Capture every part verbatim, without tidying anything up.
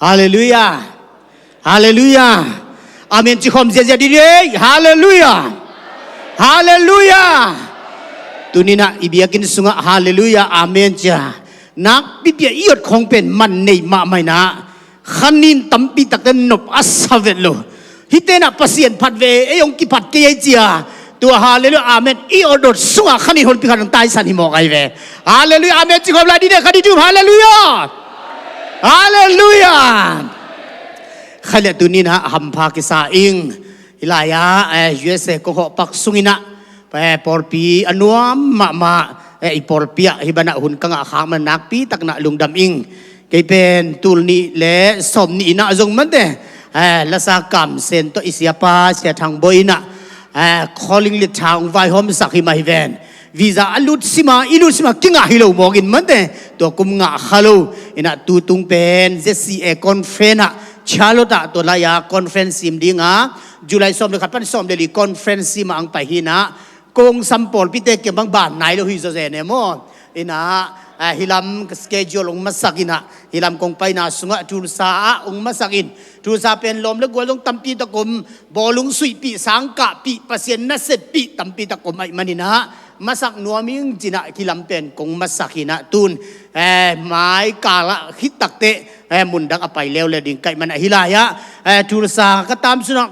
Halleluiah. Halleluiah. Amen ci khawm ziazia dih ei. Halleluiah. Halleluiah. Tuninah i biakinn sungah halleluiah amen cia nakpipiah i ot khong pen man nei mahmah inah khanin tampi takte nop a sa vet lo. Hitenah Pasian phat ve ei hong kiphat kei ei cia tua halleluiah amen i ot ot sungah khanin honpi khat hong taisan hi mawk ai ve. Halleluiah amen ci khawm lai dih deh kha dih dum halleluiah. Halleluiah. Khaileh tuninah hampha kisa ing. Hi lai-ah eh, U S A kong hawhpak sunginah eh, pawlpi a nuam mahmah eh, i pawlpi ah hi banah hun ka ngah khak man nakpi taknah lungdam ing. Kei pen tul nih le sawm nih inah zong mante eh, lasa kamsen tawh i siapa Sia Thang Bawi inah eh, calling le thang vaihawmsak hi mah hi ven. Visa a lut sima i lut sima kingah hi lo mawkin mante tua kum ngah kha lo. Inah tutung pen Z C A conference ah Charlotte ah tua lai-a conference sim dinga July sawm le khat pan sawm le li conference sim ah ang pai hinah kong sam pawlpite kiang bang ban nai lo hi zawzen e maw. Inah eh, hilam schedule ong masak inah hilam kong paina sungah Tulsa ah ong masak in Tulsa pen lawm le gual zong tampi takum bawlung suihpih sangkahpih Pasian naseppih tampi takum aih maninah masak nuam ing cinah kilam pen kong masak hinah tun eh, mai kalah khit takte eh, mundang a pai leuleu ding kaih manah hi lai-ah eh, Tulsa ka tam sunah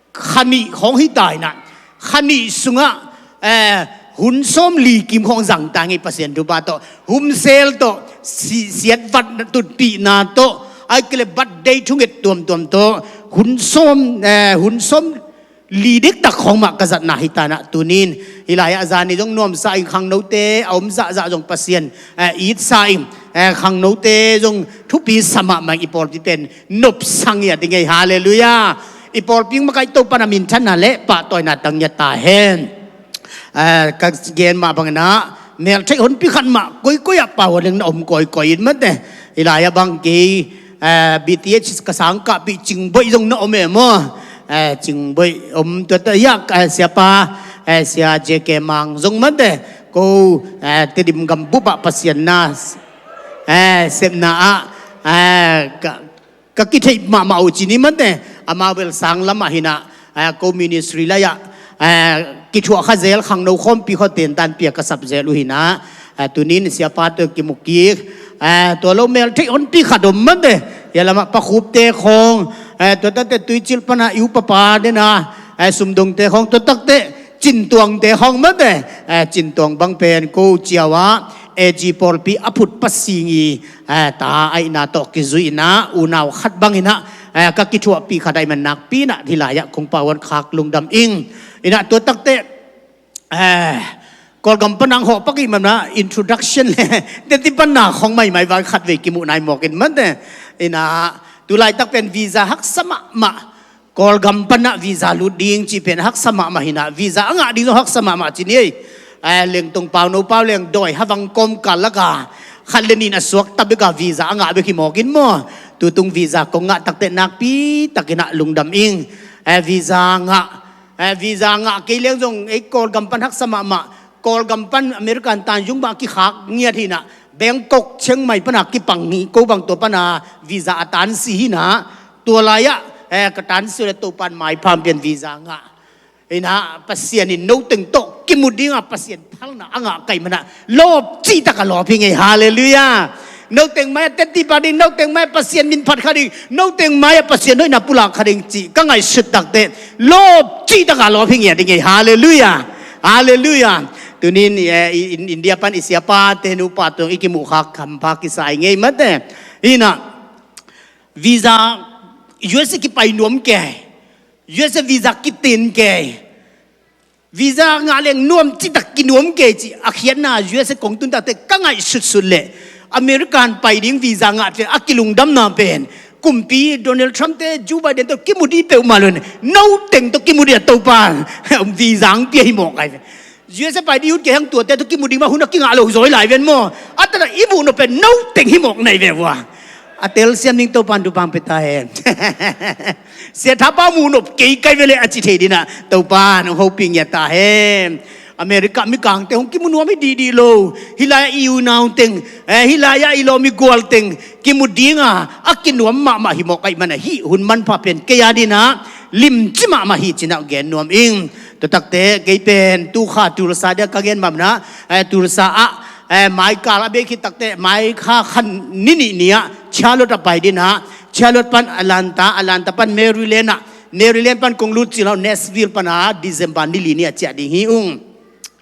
khanih khawng hi ta inah khanih sungah eh, hun sawm li kim khawng zang ta ngei Pasian thupha tawh humsel tawh si- siatvat tutpihna tawh ai kile bat dei thunget tuamtuam tawh hun sawm eh, hun sawm li diktak khawng mah ka zatna hi ta inah tunin hi lai-ah zani zong nuamsa in khangnote a om zahzah zong Pasian eh, itsa in eh, khangnote zong thupi sa mahmah in i pawlpi pen nopsang ia ding ei halleluiah. I pawlpi makaih Topa na minthanna le pahtawina tang ia ta hen. Eh, ka gen mah banginah meltheih honpi khat mah koikoi ah pau a leng na om kawikawi in mate. Hi lai-ah bang kei eh, B T H ka sangkahpih Cingboih zong na om e maw. Eh, Cingboih om tuata iak eh, siapa eh, sia J K Mang zong mate ko eh, Tedim gambup ah Pasian na eh, sepna ah eh, ka, ka kitheih mahmah uh cini mate amau bel sang lamah hinah eh, ko ministry lai-ah eh, kithuah kha zel khangno khawmpi khaw tentan pia ka sap zel uh hinah eh, tunin siapa tawh kimu kik eh, tua lo meltheih honpi khat om mate hia lamah pakhupte khawng eh, tua tate tuicil pana i upapa dena eh, sumdongte khawng tua takte cintuangte khawng mate eh, cintuang bang pen ko ciau ah A G pawlpi a phut pasingi eh, ta aihna tawh kizuihna unau khat banginah eh, ka kithuahpih khat aih man nakpinah hi lai-ah kong pauan khak lungdam ing. Inah tua takte eh, Kawlgam panang hawhpak ih mamna introduction le teti panna khong maimai vai khat vei kimuh nai mawkin mante. Inah tulaitak pen visa haksa mahmah Kawlgam panah visa lut ding cih pen haksa mahmah hinah visa a ngah ding zong haksa mahmah ci ni ei. Eh, lengtong pau no pau leng dawi havang kawmkal laka khat le nin a suak tabeka visa a ngah bek hi mawkin maw. Tutung visa kong ngah takte nakpi takinah lungdam ing. Eh, visa ngah eh, visa ngah kei leng zong ei Kawlgam pan haksa mahmah Kawlgam pan American tanzung bang a kikhak ngiat hinah Bangkok Chiang Mai pana kipang hi ko bang tua pana visa a tansi hinah tua lai-ah eh, ka tansi le Topan maipha pian visa ngah hinah Pasian in noteng tawh kimu dinga Pasian phalna a ngah kaih manah lawp cihtak a lawp hi ngei halleluiah. Noteng mai a tetipa ding noteng mai a Pasian min phat kha ding noteng mai a Pasian hoihna pulak kha ding cih ka ngaihsut takte lawp cihtak a lawp hi ngei a ding ngei halleluiah. Halleluiah. Tunin eh, i- in- India pan i siapa te nupa tuang i kimuh khak hampha kisa i ngei mate. Hinah visa U S A kipai nuam kei U S A visa kitin kei visa ngah leng nuam citak kinuam kei cih a khiatna U S A kong tuntakte ka ngaih sutsut leh American pai ding visa ngah cia a kilungdamna pen kumpi Donald Trump te Joe Biden tawh kimu dih peuhmah lo noteng tawh kimu dih a Topa visa ang pia hi mawk ai ve. U S A pai dih hun kei hang tuate tawh kimu dih mah hun a kingah lo zawi lai ven maw a tana i muh nop pen noteng hi mawk nai ve vua. A telsiam ding Topan dupang pia ta hen. Sia thapa muh nop kei kai vele a ci thei dinah Topan hong hopih ngiat ta hen. America mikangte hong kimu nuam hi dihdih lo. Hih lai-ah i unau teng eh, hih lai-ah i lawm i gual teng kimu dinga a nuam mahmah hi mawk ahih mana hih hun manpha pen kei a dinah limci mahmah hi cinah gen nuam ing. Tua takte kei pen tukha Tulsa dia ka gen mahmah nah, eh, Tulsa ah, eh, maikal a bek khit takte maikha khan ni nih ni-ah Charlotte a pai dinah, Charlotte pan Atlanta, Atlanta pan Maryland ah, Maryland pan kong lut cil hau Nashville pana December ni li ni a ciah ding hi ung.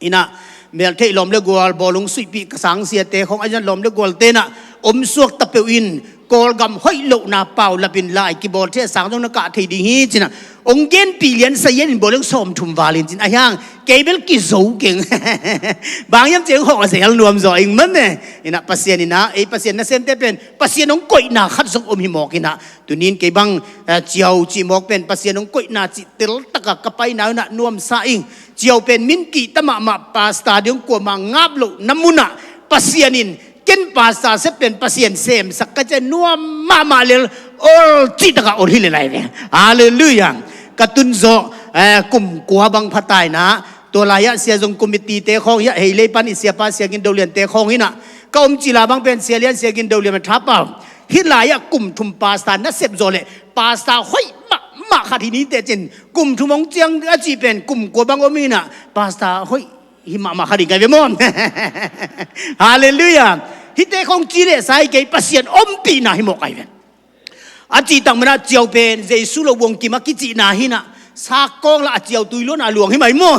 Inah meltheih lawm le gual bawlung suihpih ka sangsiate khawng a inah lawm le gual tenah om suak ta peuh in Kawlgam hoih lohna paulapin lai kibawl thei a sang zong na kah thei ding hi cinah ong genpih lian sa ian in bawlung sawmthum valin cin a hiang kei bel kizo keng. Bang hiam ciang hawh a zel nuam zaw ing man ne. Inah Pasian inah ei Pasian nasemte pen Pasian ong koihna khat zong om hi mawk inah tunin kei bang, eh, ciau cih mawk pen Pasian ong koihna cih teltaka ka paina unah nuamsa ing. Ciau pen min kihta mahmah pasta ding kuamah ngap loh na munah Pasian in ken pasta sep pen Pasian semsak ka ciah nuam mahmah lel ol cihtaka ol hi le lai ve. Halleluiah. Ka tun zawh, eh, kum kua bang phataina tua lai-ah siazong committee te khawng hiah hei lei pan i siapa siagin doliante khawng hinah ka om cila bang pen sialian siagin dolian a thapau hih lai-ah kum thum pasta nasep zaw le pasta hoih mahmah khat hi ni teh cin kum thum hong ciang a cih pen kum kua bang om hinah pasta hoih hi mahmah khat hi kai ve maw? Halleluiah. Hihte khawng ci leh sa hi kei Pasian ompihna hi mawk kai ve. A cih tak manah ciau pen Jesu lo buang kim a kicihna hinah sakkawng lah a ciau tui luan a luang hi mai maw?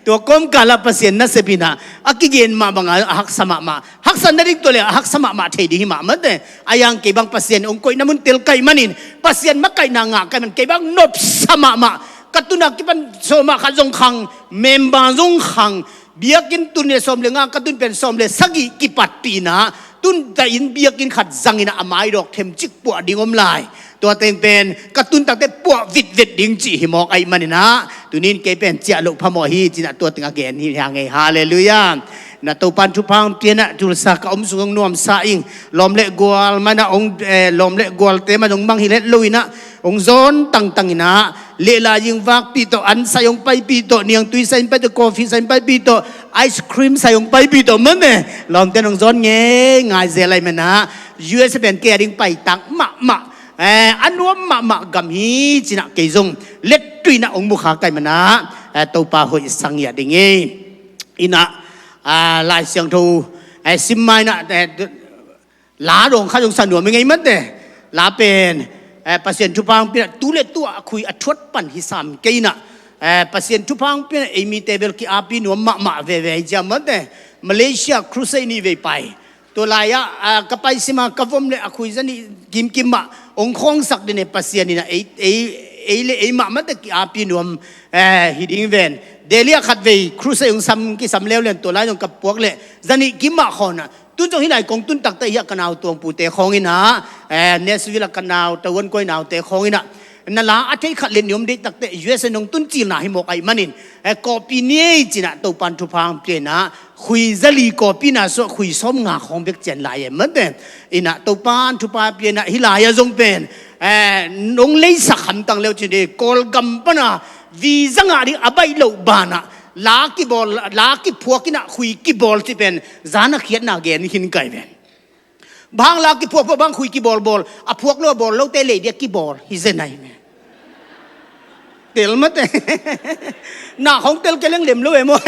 Tua kawmkal ah Pasian nasep hinah a kigen mah bangah a haksa mahmah. Haksa nading tua le a haksa mahmah thei ding hi mahmah te. A yang kei bang Pasian ong koihna mun tel kaih manin Pasian makaihna ngah kaih man kei bang nopsa mahmah. Ka tuna kipan sawmah khat zong khang member zong khang biakinn tun le sawm le nga ka tun pen sawm le sagih kipatpihna tun ta in biakinn khat zanginah a maidawk themcik puah ding om lai. Tua teng pen ka tun takte puah vitvet ding cih hi mawk ahih maninah tunin kei pen ciah loh phamawh hi cinah tua teng a gen hi hang ei. Halleluiah. Na Topan thupha hong pianah Tulsa ka om sung hong nuamsa ing. Lawm le gual manah hong, eh, lawm le gualte man hong mang hi let lo inah hong zawn tangtang inah lehlai ing vakpih tawh an sai hong paipih tawh niangtui sai hong paipih tawh coffee sai hong paipih tawh ice cream sai hong paipih tawh man ne. Lawmte hong zawn ngei ngai zel lai manah U S A pen kei a ding paitak mahmah, eh, a nuam mahmah gam hi cinah kei zong lettuinah hong mukha kai manah, eh, Topa hoih sang hi a ding hi. Inah, ah, Lai Siangtho, eh, sim mainah, eh, la dawng khat zong sa nuam i ngei mate. La pen, eh, Pasian thupha hong pianah tu le tu a khui a thuat pan hi sam kei inah, eh, Pasian thupha hong pianah ei mite bel ki-api nuam mahmah veve hi ciam mate. Malaysia crusade nih vei pai. Tua lai-ah, ah, ka pai sima ka vom le a khui zanih kimkim mah hong khawngsak dine Pasian inah ei, ei, ei le ei mahmah te ki-api nuam, eh, hi ding ven. Delhi ah khatvei crusade hong sam kisam leuleu tua lai zong ka puak le zanih kim mah khawnah tun zong hih lai kong tun takte hiah ka nau tuangpute khawng inah, eh, Nashville ah ka nau tawuan kuai naute khawng inah na la a thei khat le ni om deih takte U S A nong tun cilna hi mawk ahih manin, eh, kawpi ni ei cinah Topan thupha hong pianah khui zali kawpina suah khui sawm nga khawng bek cian lai em mate. Inah Topan thupha pianah hih lai-ah zong pen, eh, nong leisak hamtang leu cin dei Kawlgam pana visa ngah ding a baih loh banah la kibawl, la kiphuak inah khui kibawl ci pen zan a khiatna gen khin kai ven. Bang la kiphuak phuak bang khui kibawlbawl a phuak lo a bawl lote lei dia kibawl hi zen ahi me. Tel mate. Na khong tel keleng lem lo e maw?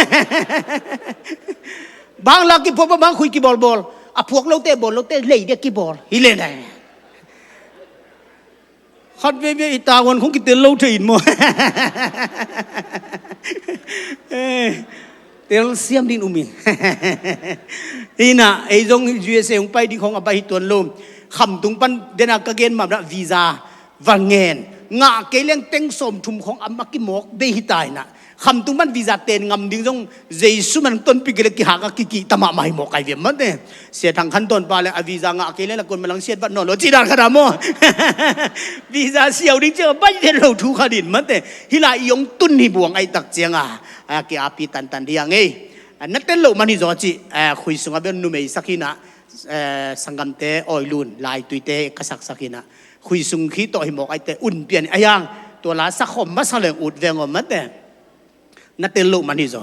Bang la kiphuak phuak bang khui kibawlbawl a phuak lote bawl lote lei dia kibawl hi len ahi me. Khat veve i tavuan khong kitel lo thei in maw? Eh, tel siam din um in. Inah ei zong U S A hong pai ding khong a bai hi tuan lo. Khamtung pan dena ka gen mah dah visa va ngen ngah kei leng teng sawm thum khong a ma kimawk bei hi ta inah. Khamtung man visa ten ngam ding zong Jesu man tonpih kei le kihak a kikih ta mahmah hi mawk ai viam mate. Sia Thang Khan Tawn pa le a visa ngah kei le la kun malang siat vat nawn lo cih dan khat a maw? Visa siau ding ciang a baih ven lo thu khat in mate. Hih lai i hong tun hi buang aih tak ciang a, a ki-api tantan dih a ngei. A na tel loh man hi zaw a cih, a khui sungah bel numei sak hinah, a sanggamte awi lun laituite ka saksak hinah. Khui sung khi tawh hi mawk aihte un pian a hiang tua la sakhawm masa leng ut veng om mate. Na tel loh man hi zaw.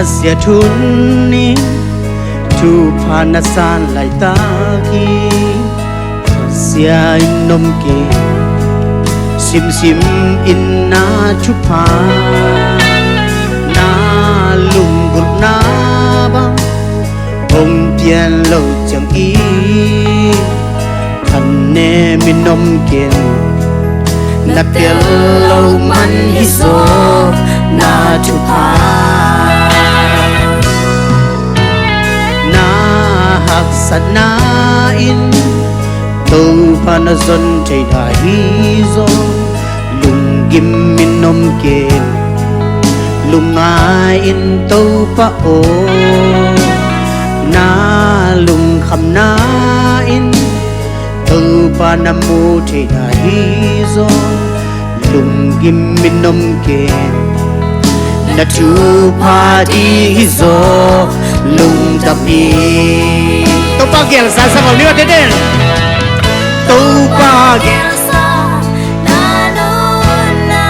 Siat hun in thupha na san laitak hi. Khasia in om kei, simsim in na thupha, na lunggulhna bang hong pian lo ciang i thanem in om kei. Na tel lo man hi zaw na thupha, na haksatna in Topa na zon thei na hi zaw. Lunggim in om kei, lungngai in Topa aw, na lungkhamna in Topa na mu thei na hi zaw. Lunggim in om kei, na thupha ding hi zaw lungtang hi. Topa gelsa sa ngau ni wa deden. Topa gelsa na nunna,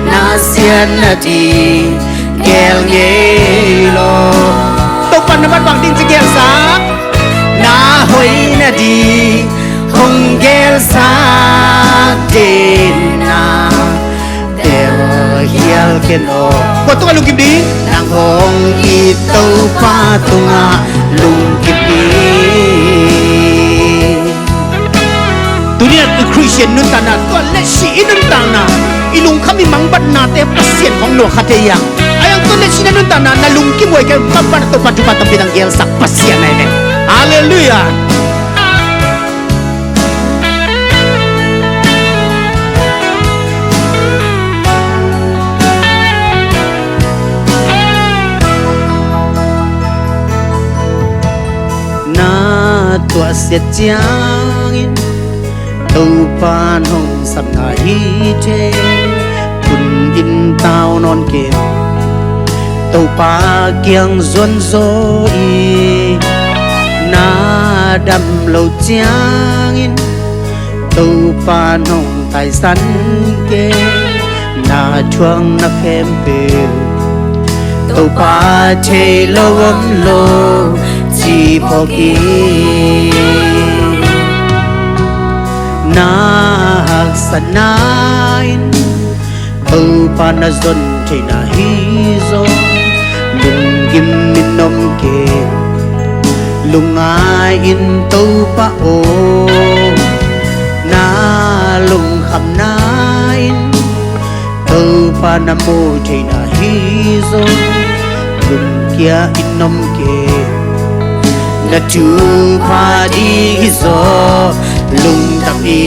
na siatna ding gel ngei lo. Topa na mat bang ding ci gelsa, na hoihna ding hong gelsa, tena telkhial ken aw. Kua tungah lungkim ding? Nang hong it Topa tungah lungkim ding. Tuni-in i Khristian nuntakna, tua letsih i nuntakna, i lungkham i mangbatnate Pasian hong nuakha thei hiam? A iang tua letsih na nuntakna na lungkim uh a hih kei, Topa, Topa thupha tampi tang gelsak Pasian ahi ve. Halleluiah. Na tuahsiat ciangin Topa hong sap na hi thei. Phun in tau nawn kei, Topa kiang zuan zaw in. Na dam lo ciangin Topa hong taisan kei. Na thuak na khempeuh Topa thei lo om lo ci phawk hi. Na haksatna in Topa na zon thei na hi zaw. Lunggim in om kei, lungngai in Topa aw, na lungkhamna in Topa na mu thei na hi zaw. Lungkia in om kei, na thupha ding hi zaw lungtang hi.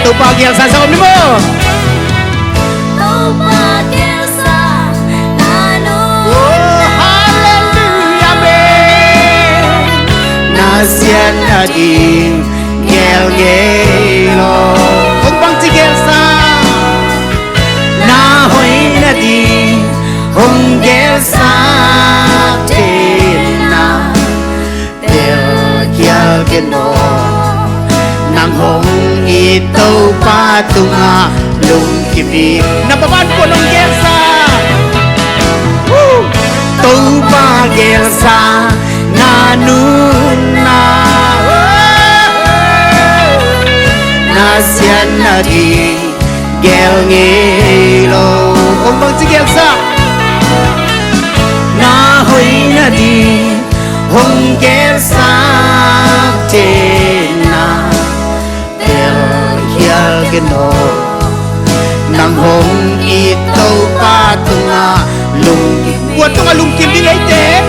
Topa gelsa sa om ni maw? Topa gelsa na nunna, oh, halleluiah, amen. Na siatna ding gel ngei lo. Hong bangci gelsa? Na hoihna ding hong gelsa, tena telkhial ken aw. Nang hong it Topa tungah lungkim hi. Na papan pua nong gelsa. Woo! Topa gelsa na nunna, na siatna ding gel ngei lo. Hong bangci gelsa? Na hoihna ding hong gelsa, tena telkhial ken aw. Nang hong it Topa tungah lungkim. Kua tungah lungkim ding eite?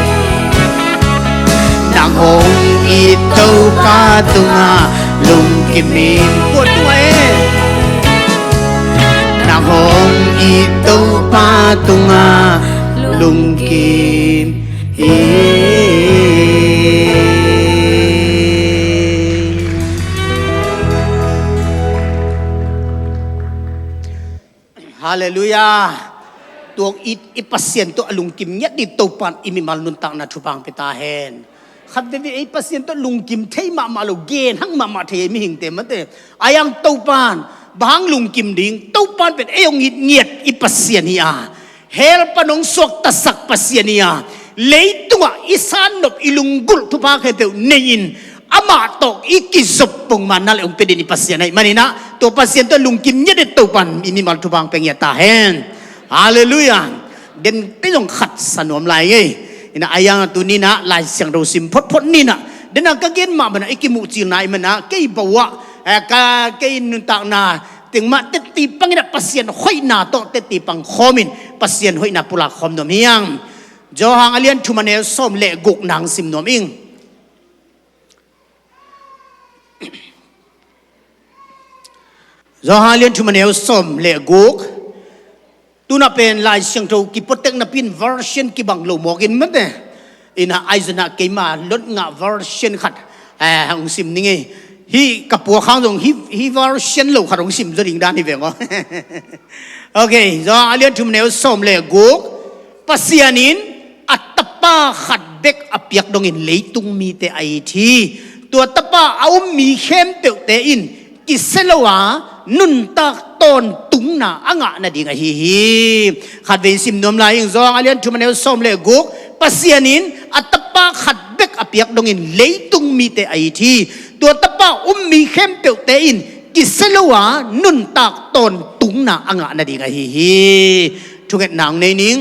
Nang hong it Topa tungah lungkim in. Kua tungah e? Nang hong it Topa tungah lungkim in. Halleluiah. Tua i, i Pasian tawh a lungkim ngiat ding Topa in i mimal nuntakna thupha hong pia ta hen. Khat veve ei Pasian tawh lungkim thei mahmah lo, gen hak mahmah thei ei mihingte mate. A iang Topa in Bang hang lungkim ding? Topa in pen ei hong it ngiat i Pasian hi a, hell pan hong suaktasak Pasian hi a, leitungah i sannop i lunggulh thupha khempeuh nei-in amah tawh i kizop pongmanna le hong pia den i Pasian ahih manin ah, tua Pasian tawh lungkim ngiat in Topa in i mimal thupha hong pia ngiat ta hen. Halleluiah. Den kei zong khat sa nuam lai ngei. Inah a yang a tuni inah Lai Siangtho sim photphot ni inah, den a ka gen mah banah i kimuhcilna ahih manah kei bawah, eh, ka, kei nuntakna teng mah tetti pang inah Pasian hoihna tawh tetti pang khawmin Pasian hoihna pulak khawm nuam hi hang. Johan a lian thum a neu sawm le guk nang sim nuam ing. Johan a lian thum a neu sawm le guk. Tunah pen Lai Siangtho kipuatek napi in version kibang lo mawk in mate. Inah ahi zongin ah keima lot ngah version khat, eh, hong sim ning ei. Hih ka puak hang zong hih, hih version lo khat hong sim zaw ding dan hi veng aw. Ok, Johan a lian thum a neu sawm le guk. Pasian in a Tapa khat bek a piak dongin leitung mite a it hi. Tua Tapa a um mi khempeuhte in kisia lo a nuntak tawntungna a ngah nading ahi hi. Khatvei sim nuam lai ing. Johan a lian thum a neu sawm le guk. Pasian in a Tapa khat bek a piak dongin leitung mite a it hi. Tua Tapa a um mi khempeuhte in kisia lo a nuntak tawntungna a ngah nading ahi hi. Thungetna hong nei ning.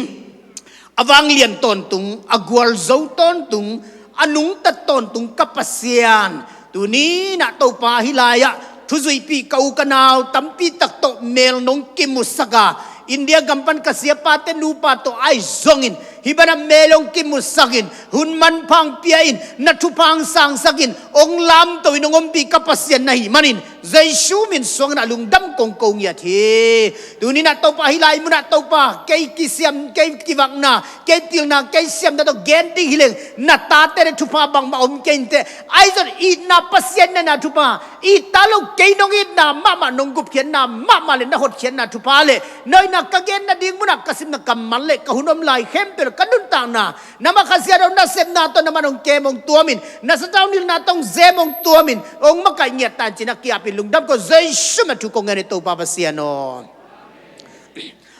A vanglian tawntung, a gualzo tawntung, a nungta tawntung ka Pasian. Tuni inah Topa, hih lai-ah thuzuihpih ka u ka nau tampi tak tawh mel nong kimusak a, India gam pan ka siapate nupa tawh ahi zongin hih banah mel hong kimusak in, hun manpha hong pia in, na thupha hong sangsak in, hong lamto in hong ompih ka Pasian na hih manin Jesu min suangin ah lungdam kong ko ngiat hi. Tuni inah Topa, hih lai munah Topa, kei kisiam, kei kivakna, kei pilna, kei siamna tawh gen ding hi leng, na tate le thupha bangmah om kei inteh. Ahi zongin itna Pasian na na thupha, it ta lo kei nong itna mahmah, nong gupkhiatna mahmah le na hotkhiatna thupha le, na hoihna ka gen nading munah ka simna kammal le ka hun om lai khempeuh le ka nuntakna, na makasia dong nasepna tawh na man hong kem hong tuamin, na sathau nilhna tawh hong zem hong tuamin, hong makaih ngiat ta in ci-in a kiapin lungdam ko Jesu min ah thu kong ngen hi Topa Pasian aw.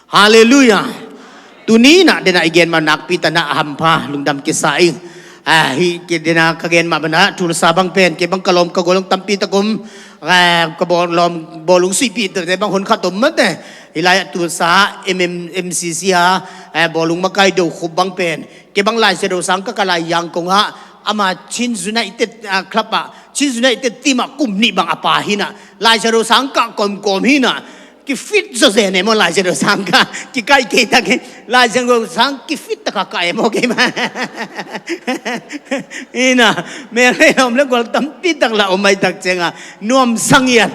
Halleluiah. Tuni inah den a i gen mah nakpi tak inah a hampha lungdam kisa ing. Ah, hih kei den a ka gen mah banah Tulsa bang pen kei bang ka lawm ka gual hong tampi tak om. Ah, ka bawl lawm bawlung suihpihte bang hon khat om mate. Hih lai-ah Tulsa M M, M C C a, eh, bawlung makai Do Khup bang pen kei bang Lai Siangtho sang ka, ka lai Yangon ah, ama Chin United, ah, club ah, Chin United team ah kum nih bang a pa hi inah, Lai Siangtho sang ka kawmkawm hi inah, kifit zawzen e maw, Lai Siangtho sang ka, kikaih kei tak hi, Lai Siangtho sang kifit tak a ka e maw kei mah. Inah, mel le lawm le gual tampi tak lah om ahih tak ciangah nuamsa ngiat.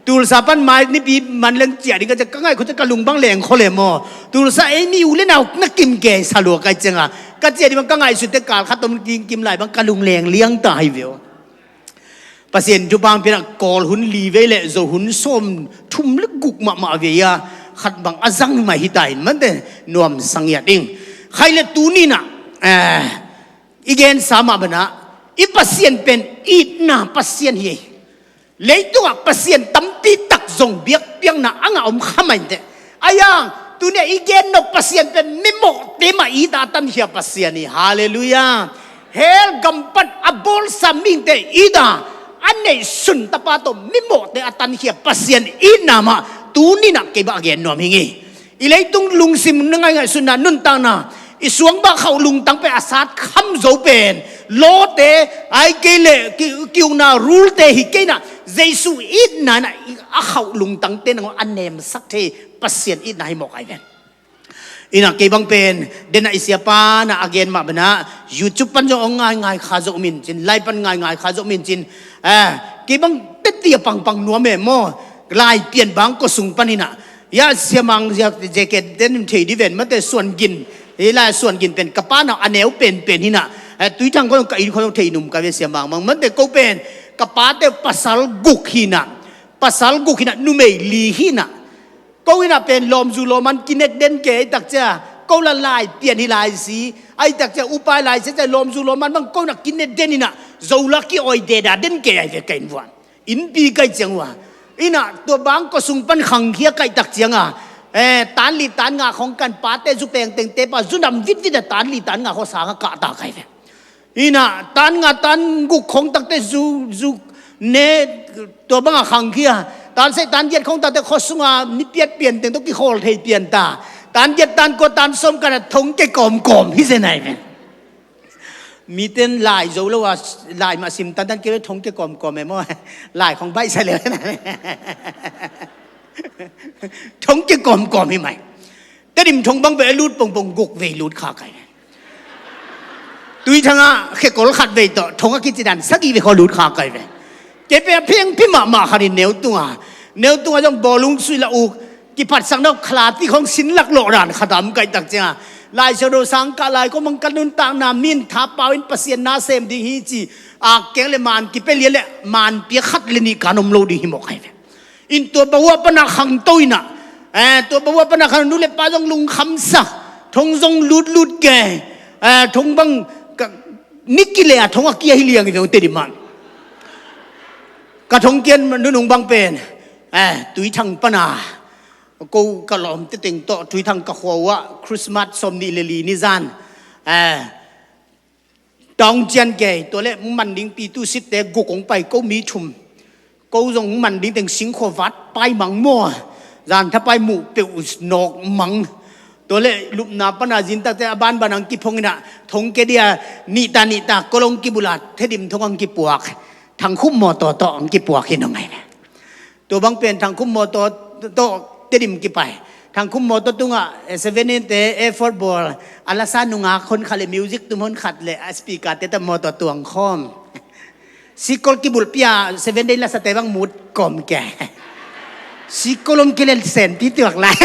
Tulsa pan mai nipi man leng ciah ding ka ciah, ka ngaih khua ciah ka lung bang leng khol e maw. Tulsa ei mi u le nau na kim kei sa lua ka hih ciangah, ka ciah ding bang ka ngaihsut teh kal khat om kingkim lai bang ka lung leng liang ta hi ve aw. Pasian thupha hong piakna Kawl hun li vei le Zo hun sawmthum le guk mahmah vei a khat bang a zang mai hi ta in mate, nuamsa ngiat ing. Khai le tuni inah, eh, i gensa mah banah i Pasian pen itna Pasian hi. Leitungah pasian tampi tak zong biakpiakna a ngah om kha mai inteh. Ahi hang tuni a i gen nop Pasian pen mimawhte mah it a a tankhia Pasian hi. Halleluiah. Hell gam pan a bawlsa mihingte it a a neihsun Tapa tawh mimawhte a tankhia Pasian itna mah tuni inah kei bang a gen nuam hi ing ei. I leitung lungsim na ngaih ngaihsutna nuntakna, i suang bah khauh lungtang pen a sat kham zo pen, lawte, ahih kei leh ki, ki-ukna rulte hi kei inah, Jesu itna inah a khauh lungtangte nangawn a nemsak thei Pasian itna hi mawk ahi ven. Inah kei bang pen, den a i siapa na a gen mah banah, YouTube pan zong hong ngaingai kha zo om in cin, live pan ngaingai kha zo om in cin, eh, kei bang tetti a pangpang nuam e maw, lai pian bang kua sung pan inah, ya, Sia Mang, ya, jacket den thei di ven mate, Suan Gin. Hih lai Suan Gin pen ka pa nau a neu penpen hi inah. Eh, Tuithang khua ka inn khua thei num ka ve Sia Mang Mang mate, ko pen ka pate pasal guk hi inah. Pasal guk hi inah, numei li hi inah. Ko inah pen lawmzu lawmman kinek den kei tak ciah. Ko lah lai pian hi lai si. Ahih tak ciah upai lai si ciah lawmzu lawmman bang ko inah kinek den inah. Zo lah ki-awi deda den kei ahi ve ka inn vuah. Innpi ka hih ciang uh a, Inah tua bang kua sung pan khangkhia kaihtak cianga, eh, tan li tan nga khong kan pate zu pengtengte pa zu nam vitvit a tan li tan nga khuasanga kahta kai ve. Inah tan nga tan guk khong takte zu zu ne tua banga khangkhia. Tan seh tan giat khong takte khuasunga ni piat pianteng tawh kikhawl thei pianta. Tan giat tan kua tan sawm kana thong ke kawmkawm hi zenai ve. Miten lai zo lo a, lai mah sim tantan kei thong ke kawmkawm e maw. Lai khong baihsa le. Thong ke kawmkawm hi mai. Tedim thong bang ve lut pongpong guk vei lut kha kai. Tuithanga khekol khat vei tawh thonga kicidan sagih vei khaw lut kha kai ve. Kei pe a phiangphi mahmah khanin neu tunga, neu tunga zong bawlung suih la uk kiphatsak nau khalati khong sin lak lawh dan khatam kaihtak cianga, lai siado sang kah lai kong bang ka nuntakna min tha pau in Pasian na sem ding hi ci. Ak keng le man kipia lian le man pia khat le nih kan om lo ding hi mawk hai ve. In tua bawa pana khangto inah, eh, tua bawa pana khang nu le pa zong lungkhamsak, thong zong lutlut ke, eh, thong bang ka, nikile a thong a kia hi liang i ve ute diman. Ka thong kian nunung bang pen, eh, Tuithang pana ko ka lawm teteng tawh Tuithang ka khua uh ah Christmas sawm nih le li ni zan, eh, taung cian kei tua le man ding pi tu sitte guk ong pai ko mi thum. Ko zong man ding teng singkhua vat pai mang maw. Zan tha pai muh peuh nawk mang. Tua le lupna pana zintakte a banban ang kiphong inah thong ke dia nihta nihta kolong kibula Tedim thong ang kipuak. Thangkhum mawtaw tawh ang kipuak hi nong ai ve. Tua bang pen Thangkhum mawtaw tawh Tedim kipai. Thangkhum mawtaw tungah, eh, seven te effort bawl. A lasa nungak hon khat le music tum hon khat le a speaker te ta mawtaw tuang khawm. Sikol kibulpia seven day lasate bang mut kawm ke. Sikol om kile senpi tuak lai.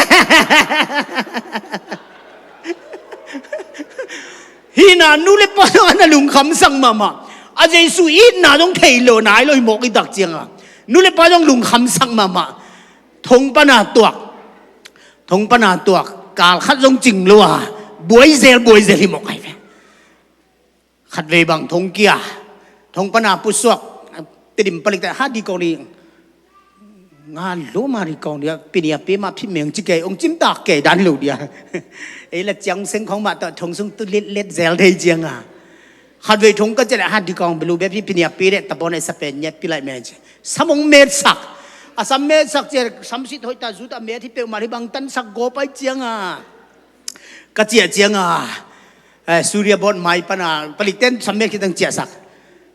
Hina nu le pa zong ana lungkhamsak mahmah. A Jesu itna zong thei lo nai lo hi mawk i tak cianga nu le pa zong lungkhamsak mahmah. Thong pana tuak, thong pana tuak kal khat zong cing lo a buaizel buaizel hi mawk ai ve. Khatvei bang thong kia, thong pana pusuak. Tedim palik ta ha di kong di. Nga lo ma di kong dia pinia pe ma phit meng ci kei ong cimtak kei dan lo dia. Ei la ciang seng khong mah tawh thong sung tu let let zel thei cianga. Khatvei thong ka ciah le ha di kong belu be phi pinia pe le tabon ei sapen nyet pi lai meng ci. Sam ong metsak. A sam metsak cia sam sit hoih ta zu ta met hi peuhmah hi bang tansak gawp ai cianga. Ka ciah cianga, eh, Surya Board mai pana palikten sammek khitang ciahsak.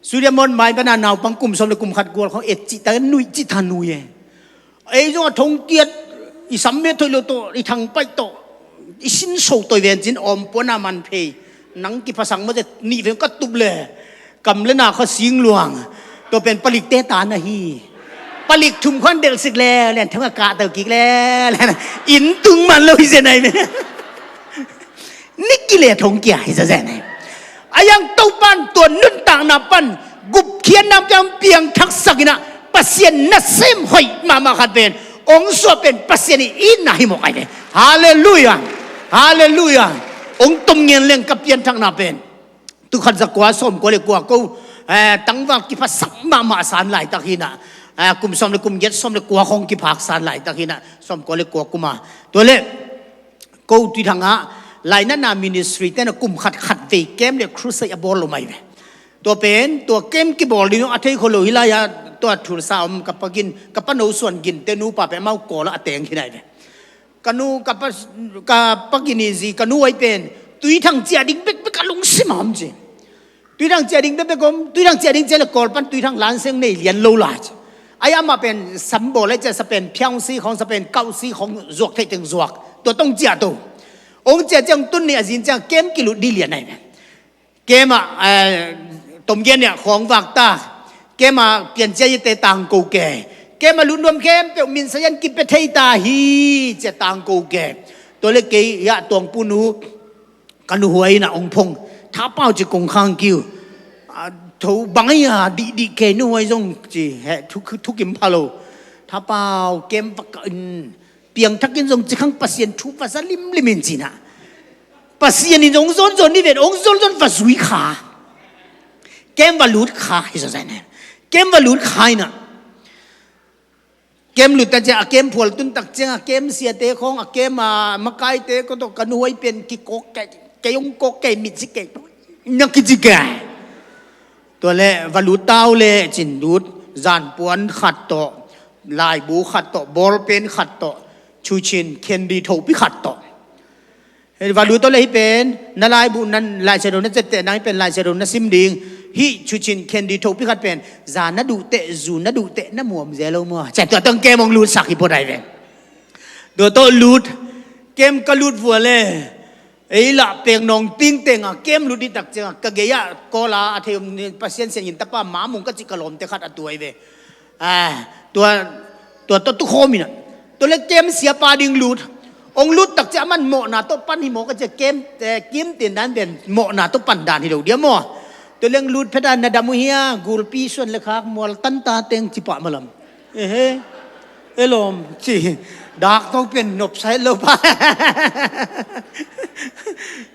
Surya Board mai pana naupang kum sawm le kum khat gual khong et cih ta nuih cih ta nuih e. Ei zong a thong kiat i sammek thoih lo tawh i thang paih tawh i sin so toi ven cin awm puana man phei. Nang kiphasak mawte nih ven ka tup le kam le na khaw sing luang. Tua pen palikte ta na hi. Palik thum khuan delh sik le len thong a kah to kik le len inn tung man lo hi zen ai me. Nik kile thong kia hi zazen ai. A yang to pan tua nuntakna pan gupkhiatna piang piang thaksak inah Pasian na sem hoih mahmah khat pen ong suah pen Pasian i itna hi mawk ai ve. Halleluia. Halleluia. Ong tom ngen leng ka pianthakna pen tukhat za kua sawm kua le kua ko, eh, tangval kiphasak mahmah san laitak hinah, eh, kum sawm le kum giat sawm le kua khong kiphak san laitak hinah sawm kua le kua kuma. Tua le ko Tuithang ah lainatna ministry tena kum khat khat vei kem le crusade a bawl lo mai ve. Tua pen tua kem kibawl ding a thei kho lo hi lai-ah tua thulsa om ka pagin ka pano suan ginte nupa pe amau kawla a teng hi nai ve. Ka nu ka pa, ka pagini zi ka nu ai pen Tuithang ciah ding bekbek a lungsim a om ci. Tuithang ciah ding bekbek om, Tuithang ciah ding ciah le Kawl pan Tuithang lanseng nei lian lo lai ci. Ai amah pen sambawl ai ciah sa pen phiangsi khong sa pen kauhsi khong zuak theih teng zuak tua tong ciah to. Ong ciah ciang tun ni a zin ciang kem kilut di lian ai pen. Kema, eh, tomgen nia khawng vak ta. Kema piancia ite tangko ke. Kema lutnuam khempeuh minsayan kipia thei ta hi cia tangko ke. Tua le kei ya tuangpunu ka nuhuai ina ong phong. Thapau ci kong khang kiu. A, tho bangai a dihdih kei nuhuai zong ci he thu, thukim phalo. Thapau kem vak ka in. Piangthakin zong cikhang Pasian thu va za limlim in cinah. Pasian in zong zonzon ni ven ong zonzon va zui kha. Kem va lut kha hi zazai ne. Kem va lut kha inah. Kem lut tak ciang a kem phual tun tak ciang a kem siate khawng a kem a makaite khawng tawh ka nuhoi pen kikawk kei, kei hong kawk kei mit si kei. Na kici kei. Tua le va lut tau le cin lut zanpuan khat tawh, laibu khat tawh, bawlpen khat tawh, cucin khendi thopi khat tawh. Hei, va lut tawh le hih pen na laibu na Lai Siangtho na cetteh nang hih pen Lai Siangtho na sim ding. Hih cucin khendi thopi khat pen za na duh teh, zu na duh teh na muam zel lo maw? Ciah tua tawh kem hong lutsak hi pawt ai ve. Tua tawh lut, kem ka lut vua le ei lah pek nawng pingteng a kem lut dih tak ciang a ka gei ah kawl a a thei om ni Pasian siangin tapa mamung ka cih ka lawmte khat a tuai ve. Ah, tua, tua tawh tukhawm in ah. Tua le kem siapa ding lut. Hong lut tak ciang a man mawhna tawh pan hi maw ka ciah kem, eh, kim tin dan pen mawhna tawh pan dan hi lo dia maw? Tua leng lut phet a na dam uh hia, gulpi suan le khak mual tanta teng ci pah malam. Ehe. Elawm ci. Dak tawh pen nopsa het lo pah.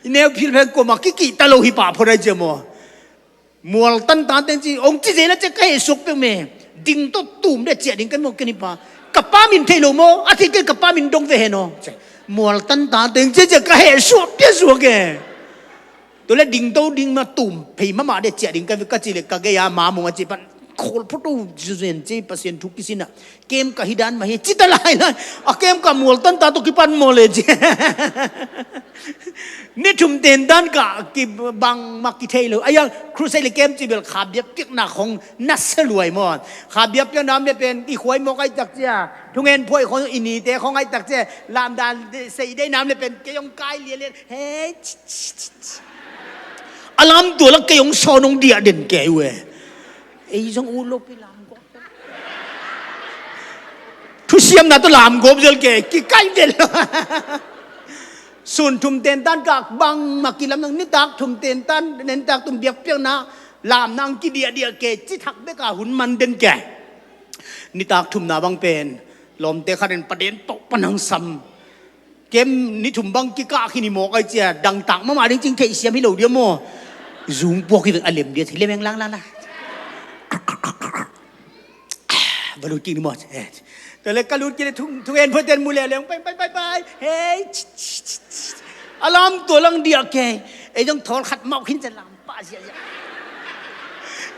I neu phil pen kuamah kikih ta lo hi pah phot ai cia maw? Mual tanta teng ci, hong ci zel a ciah ka heh suak peuh me. Ding tawh tum deh ciah ding kan maw ken hi pa. Ka pa min thei lo maw? A thei ken ka pa min dong ve hen aw. Mual tanta teng ciah ciah ka heh suak pia suak e. Tua le ding to ding ma tum phei mahmah deh ciah ding ka, ka ci le ka gei a mamung a ci pan khawl phot to zuzen ci Pasian thu kisin ah. Kem ka hi dan mah hi ci ta lai lai. A kem ka mual tanta tawh kipan maw le ci. Ni thum tentan ka kibang mah kithei lo. Ai a crusade le kem ci bel kha biak piakna khong na se luai maw? Kha biak piakna om le pen i khuai mawk ai tak cia. Thungen phuai khong i nite khong ai tak cia. Lamdan sei dei nam le pen kei hong kai lian lian. Hei, a lam tua lak kei hong sawn hong diah den kei uh e. Ei zong u lo pi lam gawp. Thusiamna tawh lam gawp zel kei, kikaih vel. Sun thum tentan ka bangmah kilam nang nitak thum tentan, nitak thum biakpiakna, lam nang kidiahdiah kei, cithak bek a hun man den kei. Nitak thumna bang pen, lawmte khat in paden pauh panang sam. Kem ni thum bang kikah khin hi mawk ai cia, dangtak mahmah ding cing theihsiam hi lo dia maw? Zung puak hi veng a lem dia, lem eng lang lang lang. Valu cing ni maw? Eh. Tua le ka lut kile thung, thung en photen mu le leng, pai, pai, pai, pai. Hei, ch, ch, ch, ch. A lam tua lang dia kei. Ei dong thol khat mau khin cia lam. Pah ziahziah.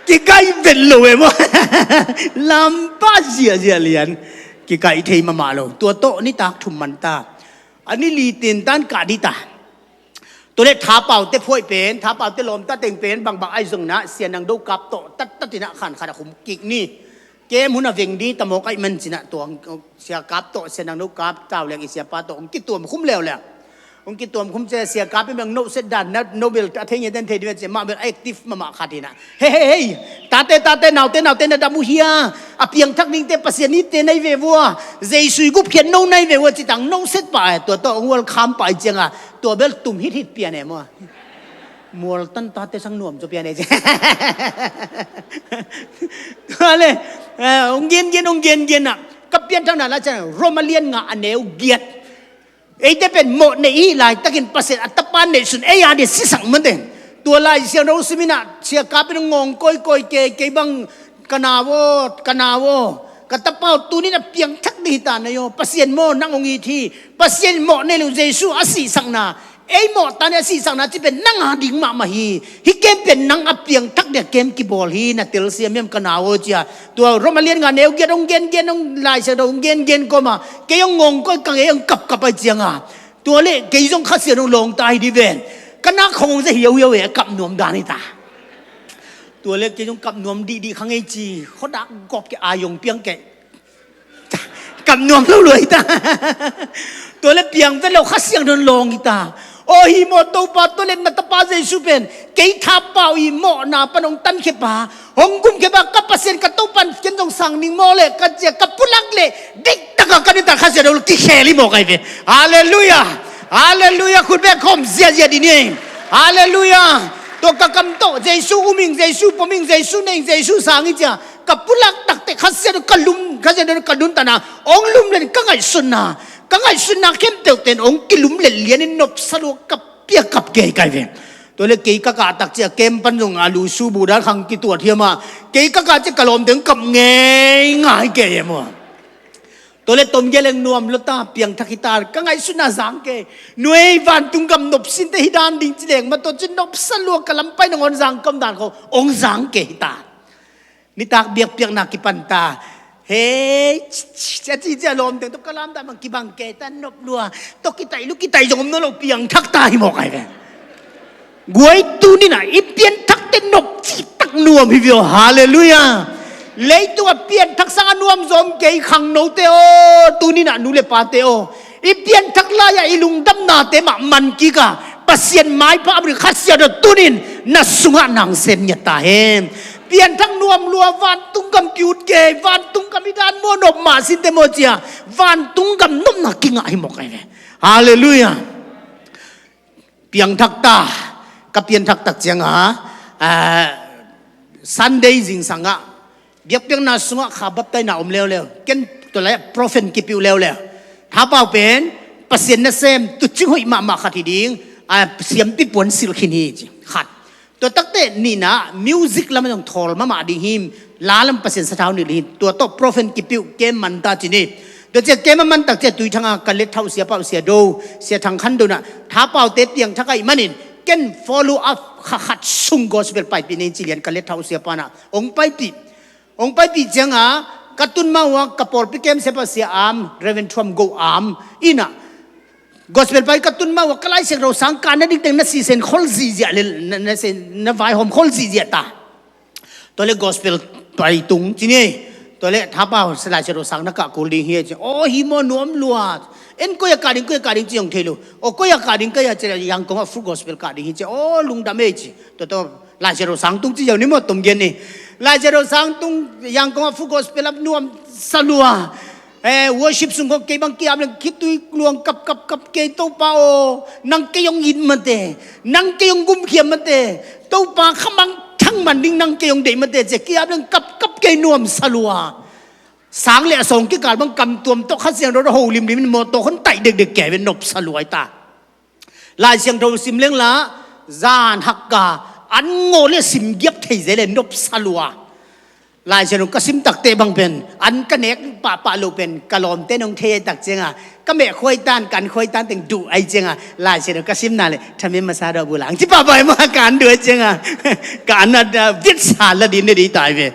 Kikaih vet lo e maw? Lam pah ziahziah lian. Kikaih thei mahmah lo. Tua tawh nitak thum man ta. A ni li tentan kah dih ta. Tua le thapaute phuaih pen, thapaute lawmta teng pen, bangbang ahi zongin ah, Sia Nang Do Kap tawh, tattat in ah khan khat a khum kik ni. Kem hun a veng dih ta mawk aih man cin ah tua, Sia Kap tawh, Sia Nang Do Kap, tau leng i siapa tawh, hong kituam khum leuleu. Hong kituam khum cia Sia Kap in bang nohset dan, na, no bel a thei nge den thei dih ve cia, mah bel active mahmah khat in ah. Hei, hei, hei, tate, tate, naute, naute, na dam uh hia, a piangthak dingte, Pasian ite nai ve vua, Jesu i gupkhiat no nai ve vua, citang nohset pah e, tua tawh, hong welcome pah i ciang a, tua bel tum hithit pian e maw? Mual tan tate sang nuam zaw pian e cia. Tua le, eh, hong gen gen, hong gen gen ah. Ka pianthakna la ciang, Roma lian nga a neu giat. Eite pen mawh neih i hih laitakin Pasian a tapa neihsun ei a dia sisak mate. Tua Lai Siangtho sim in ah, Sia Kap in ngawng kawikawi kei, kei bang ka nau aw, ka nau aw, ka tapa aw, tuni in a piangthak ding hi ta na hi aw, Pasian maw nang hong it hi, Pasian mawh neih lo Jesu a sihsakna, ei mawh ta ni a sihsakna ci pen nang a ding mahmah hi. Hih kem pen nang a piangthak dia kem kibawl hi, na telsiam hiam ka nau aw cia. Tua Roma lian nga neu giat hong gen gen, hong Lai Siangtho hong gen gen kawma, kei hong ngawng kawi kang ei hong kapkap ai cianga. Tua le kei zong Kha Sian hong lawng ta hi dih ven. Ka nak khong hong zia hiauhiau e, a kap nuam dan hi ta. Tua le kei zong kap nuam dihdih kha ngei ci, khuadak gawp kei a yong piang kei. Kap nuam lo lua hi ta. Tua le piang vet lo Kha Siangtho in lawng hi ta. Aw hi maw Topa, tua le na tapa Jesu pen kei thapau i mawhna pan hong tankhia pa, hong gumkhia pa, ka Pasian ka Topa in ken zong sang ning maw le ka cia ka pulak le diktak a ka nitak Kha Siangtho kikhel hi maw kai ve. Halleluiah. Halleluiah. Khut bek khawm ziahziah dih ni. Halleluiah. Tua ka kam tawh Jesu um ing, Jesu pom ing, Jesu nei ing, Jesu sang ing cia ka pulak takte Kha Siangtho ka lum, Kha Siangtho ka lum tana hong lum len ka ngaihsutna, ka ngaihsutna khempeuh ten hong kilum len lianin nopsa lua ka piak kap kei kai ve. Tua le kei ka kah tak cia kem pan zong a lu su bu dan khang kituat hiam a, kei ka kah cia ka lawm teng kap ngei ngai kei e maw? Tua le tom geleng nuam lo ta, piangthak hi ta, ka ngaihsutna zang kei. Nuai vantung gam nopsinte hi dan ding ci leng ma tua cin nopsa lua ka lampai nangawn zang ka om dan kho, ong zang kei hi ta. Nitak biakpiakna kipan ta. Hei, a ci cia lawm teng tua ka lam dan bang kibang kei ta nop lua. Tua kitai lu kitai zong om na lo piangthak ta hi mawk ai ve. Guai tuninah i pianthakte nop citak nuam hi vio. Halleluiah. Leitunga pianthak sanga nuam zom kei khangnote aw, tuninah nu le pate aw, i pianthak lai-ah i lungdamnate mah man kika Pasian maipha a buri khasia dot tunin na sungah nang sem ngiat ta hen. Pianthak nuam lua vantung gam kiut kei, vantung gam i dan maw nop mah sinte maw cia, vantung gam nopna kingah hi mawk ai ve. Halleluiah. Piangthak ta, ka pianthak tak cianga, ah, Sunday zingsangah biakpiakna sungah kha baptaina om leuleu. Ken tua lai prophet kipiu leuleu. Thapau pen Pasian nasem tucing hoih mahmah khat hi ding, ah, siampi puan silh khin hi ci khat. Tua takte nihna music lamah zong thawl mahmah ding hi. La lam Pasian sathau nih ding hi. Tua tawh prophet kipiu kem man ta ci ni. Tua cia kem a man tak cia Tuithanga ka let thauh siapa uh Sia Do, Sia Thang Khan Do na thapaute piangthak ahi manin ken follow up kha khat sung gospel paipih nei ci lian ka let thauh siapa na ong paipih. Ong paipih cianga ka tun mah uh a ka pawlpi kem siapa Sia Am, Reverend Thuam Go Am ina gospel pai ka tun mah uh a ka Lai Siangtho sang ka na dingteng na sisen khol zihziah le na, na, sen, na vaihawm khol zihziah ta. Tua le gospel pai tung ci ni. Tua le thapau Lai Siangtho sang na kah kul ding hi ci. Aw hi maw nuam lua. En koi a kah ding, koi a kah ding ci hong thei lo. Aw koi a kah ding koi a ci Yangon ah Full Gospel kah ding hi ci. Aw lungdam ei ci. Tua tua Lai Siangtho sang tung ci ziau ni maw tom gen ni. Lai Siangtho sang tung Yangon ah Full Gospel ap nuam sa lua. Eh, worship sung kong kei bang kiam leng khitui luang kap kap kap kei Topa aw, nang kei hong it mate, nang kei hong gumkhiam mate, Topa khamang thang man ding nang kei hong deih mate cia kiam leng kap kap kei nuam sa lua. Sang le a sawng kikal bang kam tuam tawh Kha Siangtho tawh ho limlim in mawtaw khon taih dekdek kei ve nop sa lua hi ta. Lai Siangtho sim leng la zan hakka an ngawh le sim giap thei zele nop sa lua. Lai Siangtho ka sim takte bang pen an ka nek pahpah lo pen ka lawmte nong thei ai tak cianga ka meh khuaitan ka an khuaitan teng duh ai cianga Lai Siangtho ka simna le thamen masa dawh bulang ci pahpah ai mah ka an duh ai cianga ka an a vitsa la din ne di tai ve.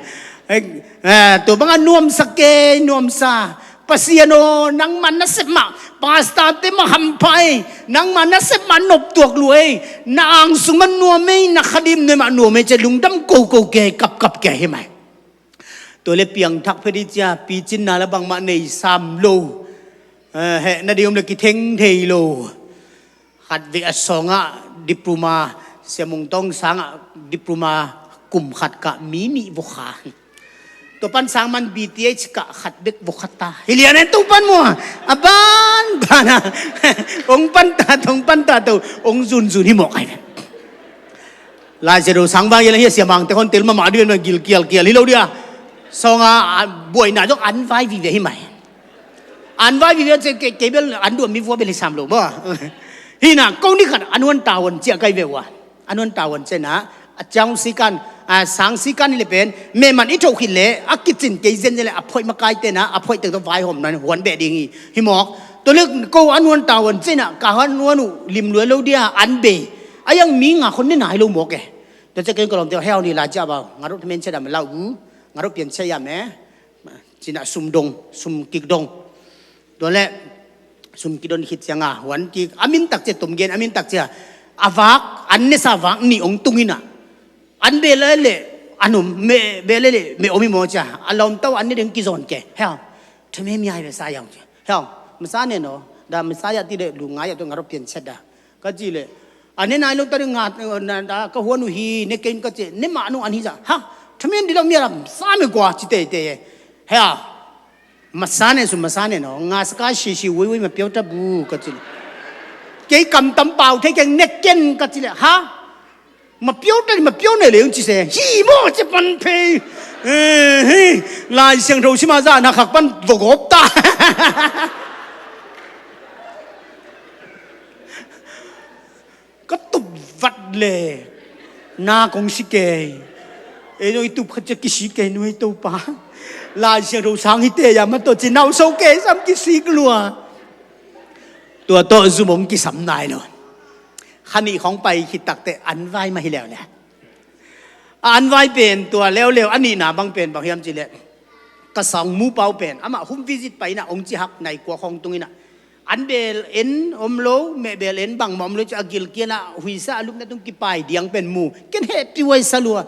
Eh, tua banga nuamsa kei nuamsa. Pasian aw, nangmah nasep mah pastor te mah hampha ei, nangmah nasep mah noptuak lua ei, na angsung mah nuam ei, na khadim nuai mah nuam ei cia lungdam koko kei kapkap kei hi mai. Tua le piangthak phe di cia picinna la bangmah nei sam lo. Eh, heh na di om le kitheng thei lo. Khat vei a sawngah diploma, Sia Mung Tawng sangah diploma kum khat kah mi nih vokha. Tua pan sang man B T H kah khat bek vokha ta. Hi lian en tung pan mua. A ban ban a. Ong pan ta, ong pan ta to. Ong zun zun hi mawk ai. Lai Siangtho sang vang ia la hi a siamangte hon tel mahmah dih en gil kial kial hi lo dih a. Sawngah buaina zong an vai vive hi mai. An vai vive cia kei bel an duam mi vua bel hi sam lo maw. Hina ko ni khat an huan tahuan cia kai ve ua. An huan tahuan cia na a ciang sikan a sang sikan hi le pen me man i tho khit le a kicin kei zen zen le a phoih makai te na a phoih tek to vai hom nan huan beh ding hi hi mawk. To le ko an huan tahuan cia na ka han huan uh lim lua lo dia an be a yang mi nga khon ne nai lo mawk e. To cia kei ko lom te heo ni la cia bau nga rot men cia dam lau gu nga rot pian cia ya me. Cinah sum dong, sum kik dong. Tua le sum kik dong khit cianga huan kik a min tak cia tom gen a min tak cia a vak an nesa vak nih ong tung inah an bele le an om me bele le me om i maw cia a lawm tau an ne deng kizon ke heo. Thame mi ai ve sa yang cia heo. Masa ne no da masa ya ti le lu ngai ya tu nga rop pian chet da. Ka ci le a ne nai lo ta ding nga na da ka huan uh hi ne kein ka ci ne mah nung an hi za ha. Thamen di lo mi a lam sa me gua ci te te he a. Masa ne su masa ne no nga sa ka shi shi wui wui ma piau ta bu ka ci le. Kei kam tam pau thei keng ne ken ka ci le ha. Ma piau ta di ma piau ne le un ci se hi mo ci pan pei. Lai Siangtho si ma za na khak pan vogop ta. Ka tup vat le na kong si kei. Ei no i tup khat cia kisi kei nuai Topa. Lai Siangtho sang hi te ya ma tawh ci nauso ke sam kisik lua. Tua tawh zum hong kisam nai lo. Kha nih khawng pai khit takteh an vai mah hi leuleu. A an vai pen tua leuleu, a nihna bang pen bang hiam cih leh, ka sangmu pau pen amah home visit pai inah hong ci hak nai kua khawng tung inah, an bel en om lo, meh bel en bangmah om lo, ci a gilkial ah huisa a lupna tung kipai diang pen mu. Ken hehpih huai sa lua.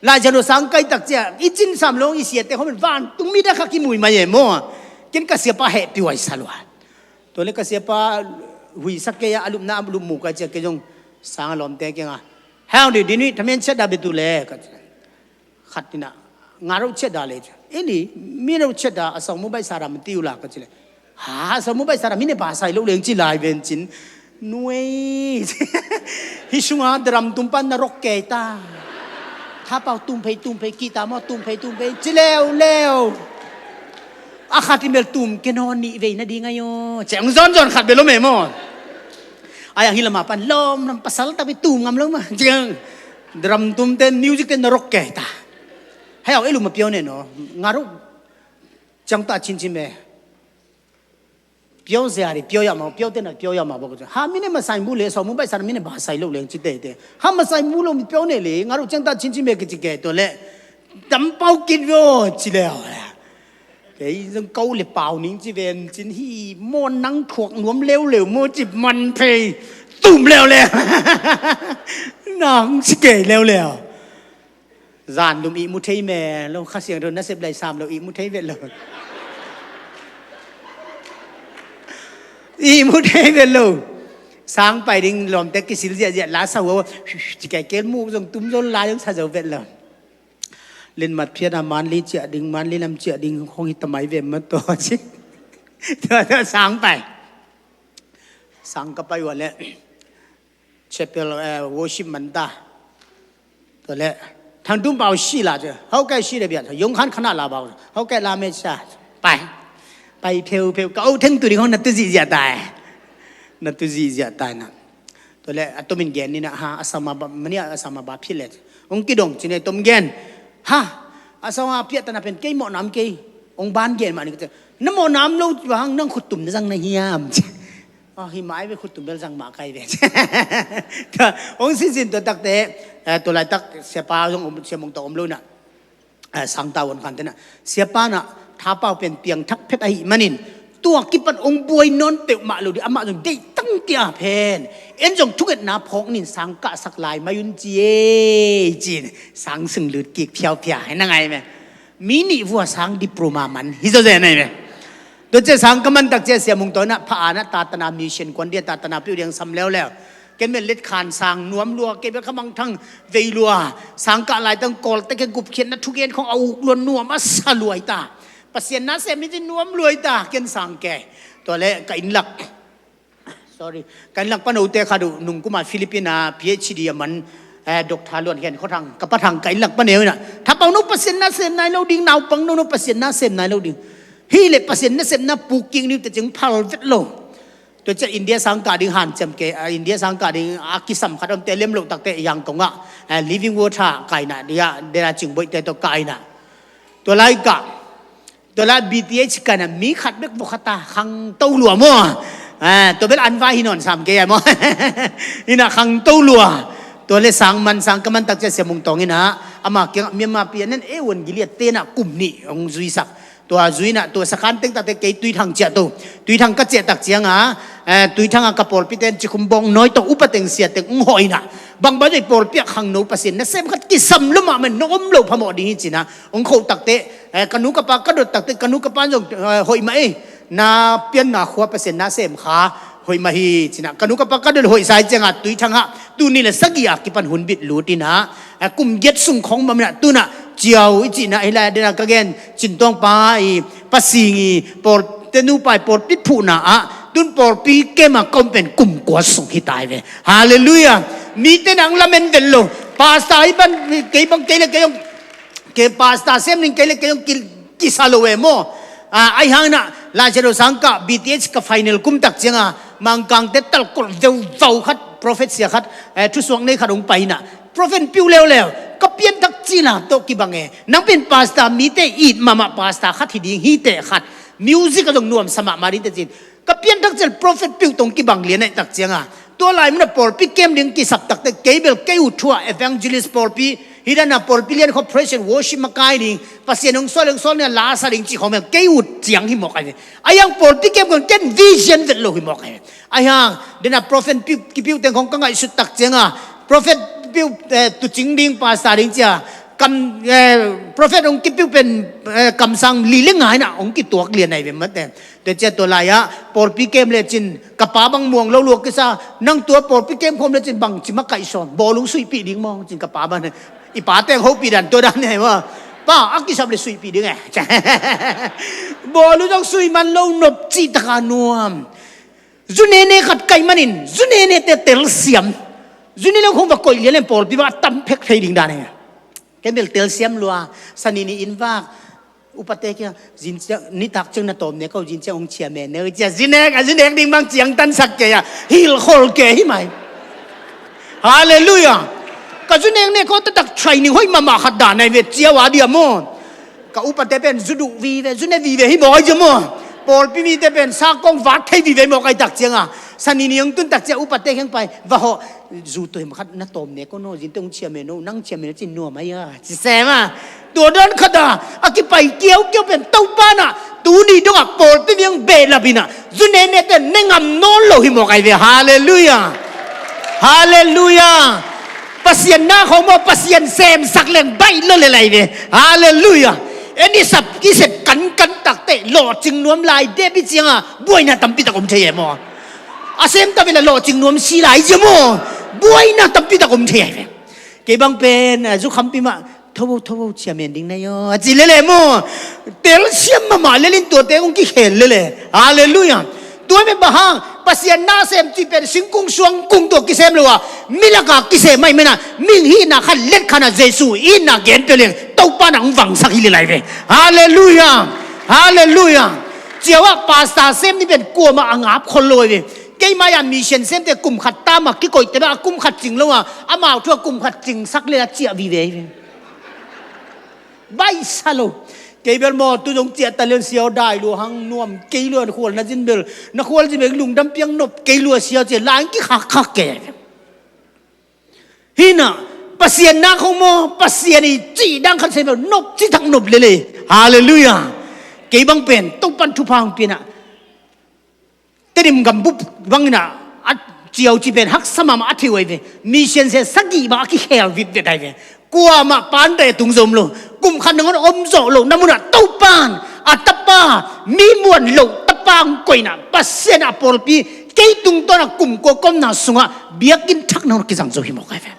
Lai Siangtho sang kai tak ciah i cin sam lo i siate khawng pen vantung mi dah kha kimui mai e maw. Ken ka siapa hehpih huai sa lua. Tua le ka siapa huisa kei ah a lupna a lup mu kai ciah kei zong sang a lawmte kiangah, "Hau di, di nuih thamen ciat dah bia tu le," ka ci. Khat inah, "Nga roh ciat dah le," ci. "Eli, mi roh ciat dah, a sawng mu baih sa dah mati uh la," ka ci le. "Ha, a sawng mu baih sa dah mi ne ba sai lo leng," ci lai ven cin. "Nuai, hi sunga drum tum pan na rock kei ta. Thapau tum phei, tum phei, kita maw, tum phei, tum phei," ci leuleu. "A khat i mel tum ke naw nih vei na ding ayo," ci ang zawnzawn khat bel om e maw. Ai ang hi lama pan lawm lam pasal tak pi tum ngam lo ma. Ciang drum tum ten music ten na rock kei ta. Hei au, e lum a piau ne no. Nga roh ciang ta cin cin me. Piau zia ri piau ya ma, piau ten a piau ya ma bok. Ha mi ne ma sai mu le, so mu bai san mi ne ba sai lo leng ci te te. Ha ma sai mu lo mi piau ne le, nga roh ciang ta cin cin me ki ci ke to le. Tam pau kit vio ci le. Kei zong kau le pau ning ci ven cin hi maw, nang thuak nuam leuleu maw ci man phei tum leuleu. Nang ci kei leuleu. Zan dum ihmu thei me lo, Kha Siangtho nasep lai sam lo ihmu thei vet lo. Ihmu thei vet lo. Sang pai ding lawmte kisil ziahziah la sa hua ci kei kel mu zong tum zong la zong sa zo vet lo. Linmat phiat a manli ciah ding, manli lam ciah ding khong hi tamai ve ma to ci. Tua, tua sang pai. Sang ka pai ua le chapel, eh, worship man ta. Tua le Thang Tum Pau si la ci. Hau kai si le bia yong khan khana la bau. Hau kai la me sa. Pai. Pai pheu pheu ka au theng tu ding khong na tu zihziah tai. Na tu zihziah tai na. Tua le a tomin gen ni na ha, a sama ba, mani a sama ba phit le. Ong kidong cine tom gen. Ha, a sama piah tana pen kei mawh nam kei. Ong ban gen mah ni ka te. Na mawh nam lo hang nang khut tum na zang na hiam. A hi mai ve, khut tum bel zang mah kai ve. Ong sinsin tua takte, eh, tua laitak siapa zong om, siamong tawh om lo na. Eh, sangtau on khan tena siapa na thapau pen piangthak phet ahi manin tua kipan ong buai nawn peuhmah lo dih, amah zong deih tangtia pen en zong thungetna phawk nin sang kahsak lai mai un ci e cin sang sung lut kik phiauphia hei na ngai me. Mi nih vua sang diploma man hi zaw zen ahi me. Tua cia sang ka man tak cia siamung tawi na pha a na tatana mission kuan dia tatana piu diang sam leuleu. Ken men let khan sang nuam lua, kei bia kha mang thang vei lua. Sang kah lai tang kawl te ke gupkhiatna thugen khong a uk lua nuam a sa luai ta. Pasian na sem hi ci nuam luai ta, ken sang ke. Tua le ka inn lak. Sorry. Ka inn lak panote kha duh nung kuma Philippine a P H D a man, eh, doctor luan khen kho thang. Ka pa thang ka inn lak paneu ina. Thapau no Pasian na sem nai lo ding, naupang no no Pasian na sem nai lo ding. Hi le Pasian na sem na puk king niu te cing phal vet lo. Tua cia India sang kah ding hanciam ke, a, India sang kah ding a kisam khat om te lem loh takte yang kongah, a, living water kaina dia, dena cingboih te to kaina. Tua lai kah, tua lai B T H kaina mi khat bek vok khata khang to lua maw. A, tua bel an vai hi non sam ke a maw. Ina khang to lua. Tua le sang man sang ka man tak cia siamung tawng ina ama kiang Myanmar pian nen e wan giliat tena kum nih ong zuisak. Tua zuina tua sakhan teng takte kei Tuithang ciah to. Tuithang ka ciah tak cianga, eh, Tuithanga ka pawlpi ten cikhum bawng nawi tawh upa teng sia teng ung hawina. Bang bang ei pawlpi ah khang no Pasian na sem khat kisam lo mah men na om lo phamawh ding hi cina. Ung khoh takte, eh, ka nu ka pa ka dot takte ka nu ka pa zong, eh, hoih mah ei. Na pianna khua Pasian na sem kha hoih mah hi cina. Ka nu ka pa ka dot hoih sai cianga Tuithang ah tuni le sagih a kipan hun bit lut ina. A kum giat sung khong mamina tuna ciau i cihna hi lai a dena ka gen cintawng pa i pasing i pawl tenu pai pawl pitphuhna ah tun pawlpi kema kom pen kum kua sung hi tai ve. Halleluia. Mi te nang lamen vel lo. Pasta hi pan kei bang kei le kei ong ke pasta sem ning kei le kei ong kisa lo e maw. A, ai hangna lai sia lo sang ka B T H ka final kum tak cianga mangkang te tal kol veu vau khat prophet sia khat, eh, thusuak nei khat ong paina. Prophet piu leuleu ka pian tak Sila tawh kibang e. Nang pen pastor mite it mahmah pastor khat hi ding hi teh khat. Music a zong nuamsa mahmah ding teh cin. Ka pianthak ciang prophet piu tawh kibang lian ahih tak cianga, tua lai munah pawlpi kem ding kisap tak teh kei bel kei ut thu-ah evangelist pawlpi hi dan a pawlpi lian khawng praise and worship makai ding, Pasian hong sawl hong sawl ning a la sa ding cih khawng bel kei ut ciang hi mawk ahi ve. Ahi hang pawlpi kem khawng ken vision vet lo hi mawk ahi ve. Ahi hang dena prophet piu, kipiu teng khawng ka ngaihsut tak cianga prophet piu, eh, tuucing ding pastor ding cia kam, eh, prophet hong kipiu pen, eh, kamsang li le nga inah hong kituak lian ahi ve mate. Tua cia tua lai-ah pawlpi kem lecin ka pa bang muang lo lua kisa, nang tua pawlpi kem khawm lecin bangci makaih sawn, bawlung suihpih ding maw cin ka pa bang. I pa teng hopih dan tua dan hi maw. Pa a kisap le suihpih ding e. Bawlung zong suih man lo nop cih taka nuam. Zu nene khat kaih manin zu nene te telsiam. Zu nene khong va koih lian leng pawlpi bang a tam phek thei ding dan hi. Ken bel telsiam lua, sanini in vak. Upate kia, zin ciang, nitak ciang na tawm ne ko, zin ciang hong chia men ne, cia zinek, a zinek ding bang ciang tansak kei a, hilkhol kei hi mai. Halleluiah. Ka zu nek nek ko taktak training hoih mahmah khat dan ahi ve, cia ua dia maw. Ka upate pen zu duh vive, zu ne vive hi mawk ahi cia maw. Pawlpi mite pen sa kong vat thei vive mawk ahi tak cianga, sanini hong tun tak cia upate kheng pai va hawh. Zu tua hi makhat na tawm nek ko no, zin te hong chia men no, nang chia men no cin nuam ahi a, ci sem a. Tua dan khat a, a kipai kiaukiau pen Topa nah, tuni dongah pawlpi miang behlap inah zu nene te ne ngam nawn lo hi mawk ahi ve. Halleluiah. Halleluiah. Pasian na khawng maw, Pasian semsak leng baih lo le lai ve. Halleluiah. En i sap i sep kankan tak teh lawhcing nuam lai dep i cianga buaina tampi tak om thei e maw. A sem ta ve la lawhcing nuam si lai cia maw. Buaina tampi tak om thei ahi ve. Kei bang pen, ah, zukhampi mah, tho vo, tho vo, chia men ding na hi aw, a ci lele maw. Telsiam mahmah lelin tuate hong kikhel lele. Halleluiah. Tua me bang hang, Pasian nasem cih pen singkung suangkung tua kisem lo a, milaka kisem ahi menah, mihing hihna khat let khatna Jesu itna gen peuh leng Topa nah hong vangsak hi le lai ve. Halleluiah. Halleluiah. Ciauah pastor sem ni pen kuamah a ngap khol lo ahi ve. Keimah a mission semte kum khat tama kikoihte bang a kum khat cing lo a, amau thu a kum khat cingsak le a ciah vive hi ve. Baihsa lo. Kei bel maw tu zong ciah ta lian siau dai lua hang nuam kei lua na khual na zin bel. Na khual zin bel lungdam piang nop kei lua siau ciah lain kikhakkhak kei. Hinah, Pasian na khong maw, Pasian i cih dang khat sem bel nop cih thak nop lele. Halleluiah. Kei bang pen, Topan thupha hong pianah. Tedim gambup bangin ah, a ciau ci pen haksa mahmah a thei uh ahi ve. Mission se sagih bang a kikhel vitvet ahi ve. Kuamah pante tung zom lo. Kum khat nangawn om zawh lo na munah Topan a tapa, mi muan loh tapa hong koihna Pasian a pawlpi kei tungtawnah kum kua komna sungah biakinn thak nangawn kizang zo hi mawk ahi ve.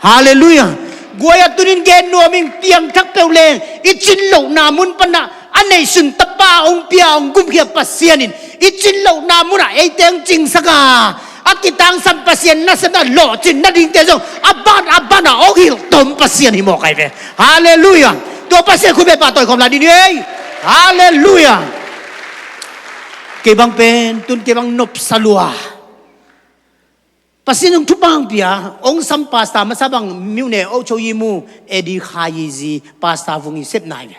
Halleluiah. Guai a tunin gen nuam ing, piangthak peuh leng i cin lohna mun panah a neihsun tapa hong pia hong gumkhia Pasian in i cin lohna munah eite hong cingsak a, a kitangsam Pasian nasepna lawhcin nadingte zong a ban a banah hong hilh tom Pasian hi mawk ahi ve. Halleluiah. Tua Pasian khut bek pahtawi khawm lai dih ni ei. Halleluiah. Kei bang pen tun kei bang nopsa lua. Pasian hong thupha hong pia, hong sam pastor masa bang miuhne oh cho yi mu, edi kha yi zi pastor vung i sep nai ve.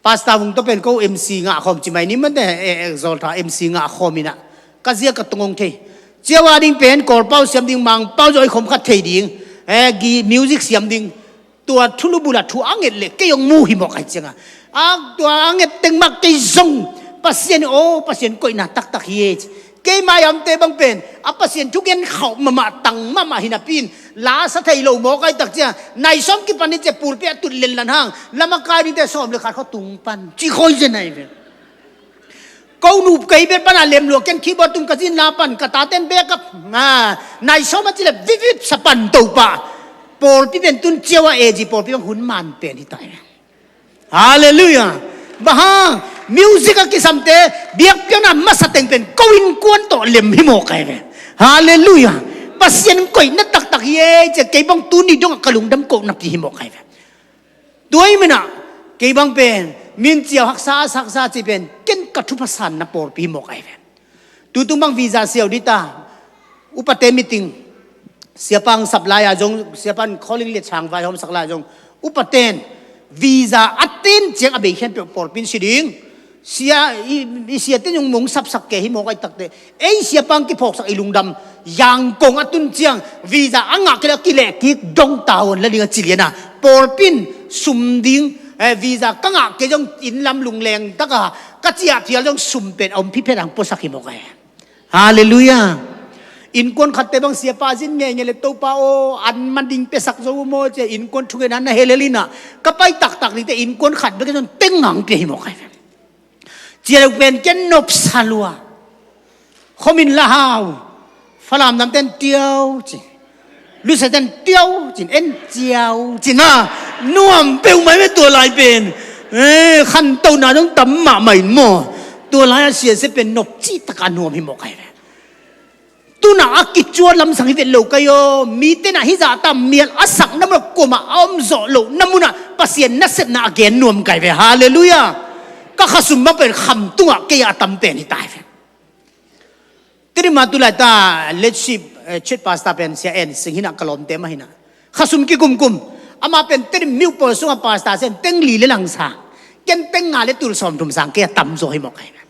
Pastor vung to pen ko M C ngah khawm ci mai ni mate, e, exalta M C ngah khawm inah. Ka zia ka tungong thei. Ciawa ding pen, kawlpau siam ding, mangpau zawi khawm khat thei ding. E, gi music siam ding. Tua thulu bula thu a nget le kei hong mu hi mawk ahi cianga. A tua a nget teng mah kei zong Pasian, aw, Pasian koihna taktak hi e. Keima yamte bang pen a Pasian thugen khauh mahmah tang mahmah hi napi in la sa thei lo mawk ahi tak cia. Nai sawm kipan in cia pulpit a tut lenlan hang lama kai dingte sawm le khat khaw tung pan ci khawi zen ahi ve. Ko nup kei bel pana lem lua ken keyboard tung ka zin la pan ka taten backup. Nai sawm a ci le vivit sa pan to pah. Pawlpi pen tun ciau a ezi pawlpi bang hun man pen hi tai. Halleluiah. Bang hang music a kisamte biakpiakna masa teng pen ko innkuan tawh lem hi mawk ahi ve. Halleluiah. Pasian koihna taktak hi e cia kei bang tuni dongah ka lungdam kohna pi hi mawk ahi ve. Tua hi menah kei bang pen min ciau haksa a saksa ci pen ken ka thupha sanna pawlpi hi mawk ahi ve. Tutung bang visa siau dita upate meeting siapa hong sap lai-a zong siapa in calling le chang vai hawmsak lai-a zong Upa ten visa a ten ciang a bei khempeuh pawlpi in si ding. Sia i, i sia ten zong mong sapsak kei hi mawk a, i takte ei siapa hong kiphawksak i lungdam. Yangon a tun ciang visa a ngah kei leh a kileh kik dong tavuan la ding a ci lian a, pawlpi in sum ding, eh, visa ka ngah kei zong inn lam lungleng tak a ka ciah phial zong sum pen a om phiphen ang puasak hi mawk a. Halleluiah. Innkuan khatte bang siapa zin ngeingei le, Topa aw, an man ding piasak zo maw ci a, innkuan thungetna na hel hel in ah, ka pai taktak dingte innkuan khat bek in zong teng ngang pia hi mawk a. Cialuk pen ken nopsa lua. Khomin la hau. Falam namten tiau ci. Lusia ten tiau cin, en ciau cin a, nuam peuhmah ve tua lai pen. Eh, khantohna zong tam mahmah in maw. Tua lai a siasia pen nopci taka nuam hi mawk a hi ve. Tuna a kicuat lamsang hi vet lo kai aw. Mite na hizah ta mial a sakna mun a kuamah a om zawh lohna munah Pasian nasepna a gen nuam kai ve. Halleluiah. Ka khasum bang pen kham tungah kei a tam pen hi ta hi ve. Tedim ah tu laita leadership, eh, chief pastor pen Sia En Sing hi in ah, ka lawmte mah hi in ah. Khasum kikumkum. Amah pen Tedim mi uh pawl sungah pastor sia in teng li le lang sang. Ken teng nga le tul sawmthum sang kei a tamzaw hi mawk a hi in ah.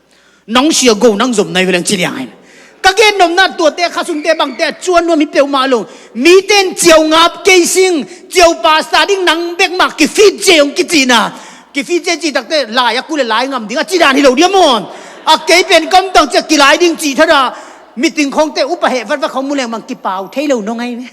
Nong sia go nang zom nai ve leng ci liang a hi in ah. Ka gen nopna tuate khasumte bangte a cuan nuam hi peuhmah lo. Mite in ciau ngap kei sing, ciau pastor ding nang bek mah kifit cia hong kici in ah. Kifit cia cih takte lai a kul le lai ngam ding a ci dan hi lo dia maw. A kei pen kamtang cia kilai ding cih thadah. Meeting khawngte upa heh vatvat khawng mu leng bang kipau thei lo nong ai ve.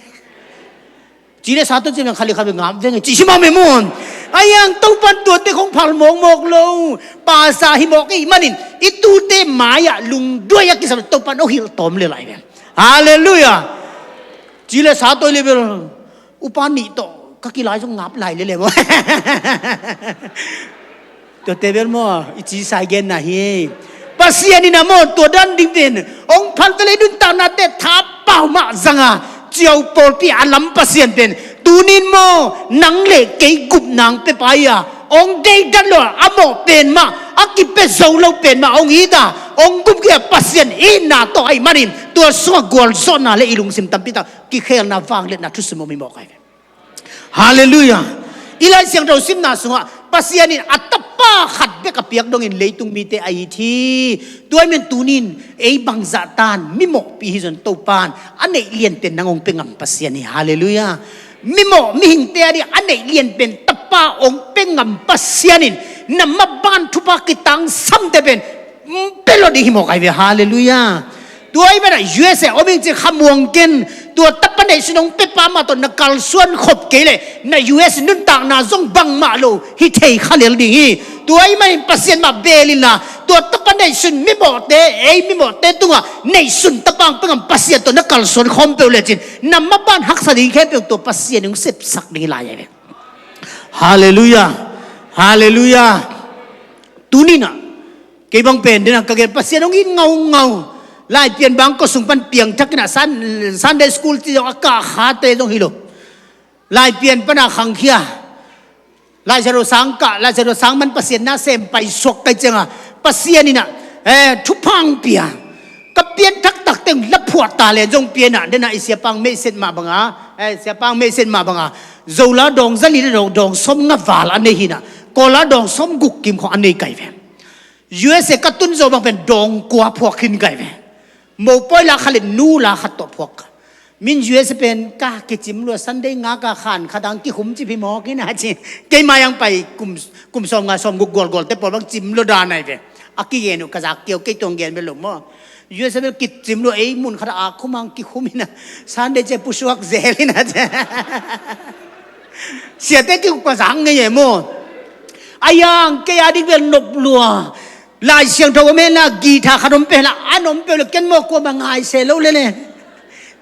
Ci le sa tawh ci leng khali khat ve ngam veng e ci si mah me maw. A iang Topan tuate khawng phal mawkmawk lo. Pastor hi mawk i hih manin i tute mai-ah lungduai a kisam Topan hong hilh tawm le lai ve. Halleluiah. Ci le sa tawh i le bel upa nih tawh ka kilai zong ngap lai lele maw. Tuate bel maw i ci sai genna hi. Pasian in a maw tua dan ding pen hong phal vele i nuntaknate thapau mah zanga ciau pawlpi a lam Pasian pen tunin maw nang le kei gupna hong pia pai a, hong deidan lo a mawh pen mah a kipia zo lo pen mah hong it a, hong gup kei a Pasian itna tawh ahih manin tua sungah gualzawhna le i lungsim tampi tak kikhelna vangliatna thusim om hi mawk a hi ve. Halleluiah. I Lai Siangtho simna sungah Pasian in a tapa khat bek a piak dongin leitung mite a it hi. Tua ahih manin tunin ei bangzah tan mimawhpih hi zong Topan a neih lianpen nang hong pia ngam Pasian hi. Halleluiah. Mimawh mihingte a ding a neih lianpen tapa hong pia ngam Pasian in na maban thupha kitangsamte pen pia lo ding hi mawk a hi ve. Halleluiah. Tua ahih manin U S A om ing ci khamuang ken. Tua tapa neihsun hong piapa mah tawh na kalsuan khop kei leh na U S nuntakna zong bangmah lo hi thei kha lel ding hi. Tua ahih manin Pasian mah beel inla tua tapa neihsun mimawhte, ei mimawhte tungah neihsun tapa hong pia ngam Pasian tawh na kalsuan khawm peuh lecin na maban haksa ding khempeuh tua Pasian in hong sepsak ding hi lai a hi ve. Halleluiah. Halleluiah. Tuninah kei bang pen denah ka gen Pasian hong it ngaungau. Laipian bang kua sung pan piangthak inah Sun-, Sunday school ci zong a kah khate zong hi lo. Laipian pana khangkhia. Laisiangtho sang kah, Laisiangtho sang man Pasian na sem paisuak kai cianga Pasian inah, eh, thupha hong pia. Ka pianthak takte hong laphuah ta le zong pianah denah i siapang meihset mah banga, eh, siapang meihset mah banga Zola dawng zali le dawng, dawng sawm nga val a nei hinah Kawla dawng sawm guk kim khawng a nei kai ve. U S A ka tun zo bang pen dawng kua phuak khin kai ve. Mopawi la khat le nu la khat tawh phuak. Min U S A pen ka kicim lua Sunday nga ka khan khat ang kikhum ci phi mawk in a ci. Keima yang pai kum, kum sawm nga sawm guk gualgual te pawl bang cim lua dan ai ve. A kigen uh ka zak kiau kei tuang gen ve lo maw. U S A pen kicim lua ei mun khat a khum ang kikhum in a Sunday ce pusuak zel in a ci. Siate kikuk ka zak ngei e maw. A yang kei a dik bel nop lua. Laisiangtho om henla guitar khat om peuh henla an om peuh le ken maw kuamah ngai se lo lele.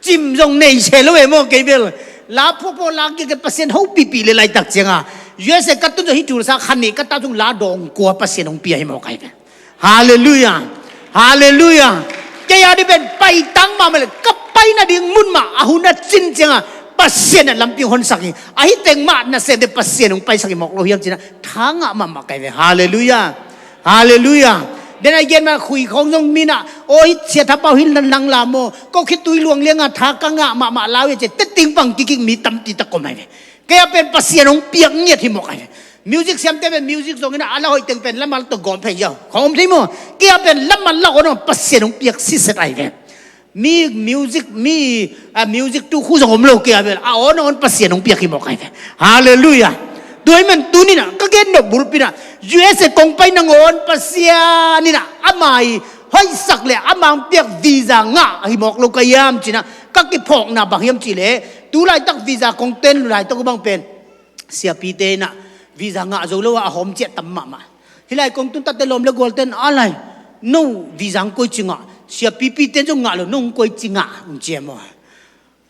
Cim zong nei se lo e maw kei bel. La phuaphuap la kei Pasian hopihpih le laitak cianga U S A ka tun zong hih Tulsa khan nih ka ta zong la dawng kua Pasian hong pia hi maw kai bel. Halleluiah. Halleluiah. Kei a dih pen paitang mahmah le ka pai nading mun mah a hun a cin cianga Pasian a lampi hong honsak hi. Ahi teng mah nasemte Pasian hong paisak hi mawk lo hiam cina tha ngah mahmah kai ve. Halleluiah. Halleluiah. Dena i gen ma khui khawng zong minah aw hih sia thapau hih lang la maw ko khitui luang lianga tha ka ngah mahmah lau ia cia teting pang kikik mi tampi tak kom hai ve. Kei a pen Pasian hong piak ngiat hi mawk ahi ve. Music siamte pen music zongin a la hoih teng pen lamal tawh gawm phei ziau khong om thei maw? Kei a pen lamal la awn Pasian hong piak sitset ahi ve. Mi music mi a music tu khu zong om lo kei a pen a awn awn Pasian hong piak hi mawk ahi ve. Halleluiah. Tua hi man tuninah ka gen nop bulpinah U S A kong pai nangawn Pasian inah ama i hoihsak le ama hong piak visa ngah hi mawk lo ka hiam cinah ka kiphawkna bang hiam cihleh tu laitak visa kong ten laitak bang pen siapite inah visa ngah zo lo a a hawm ciah tam mahmah. Hih lai kong tun tatte lawm le gualten a lai no visa hong koi ci ngah, siapipite zong ngah lo no hong koi ci ngah hong cia maw?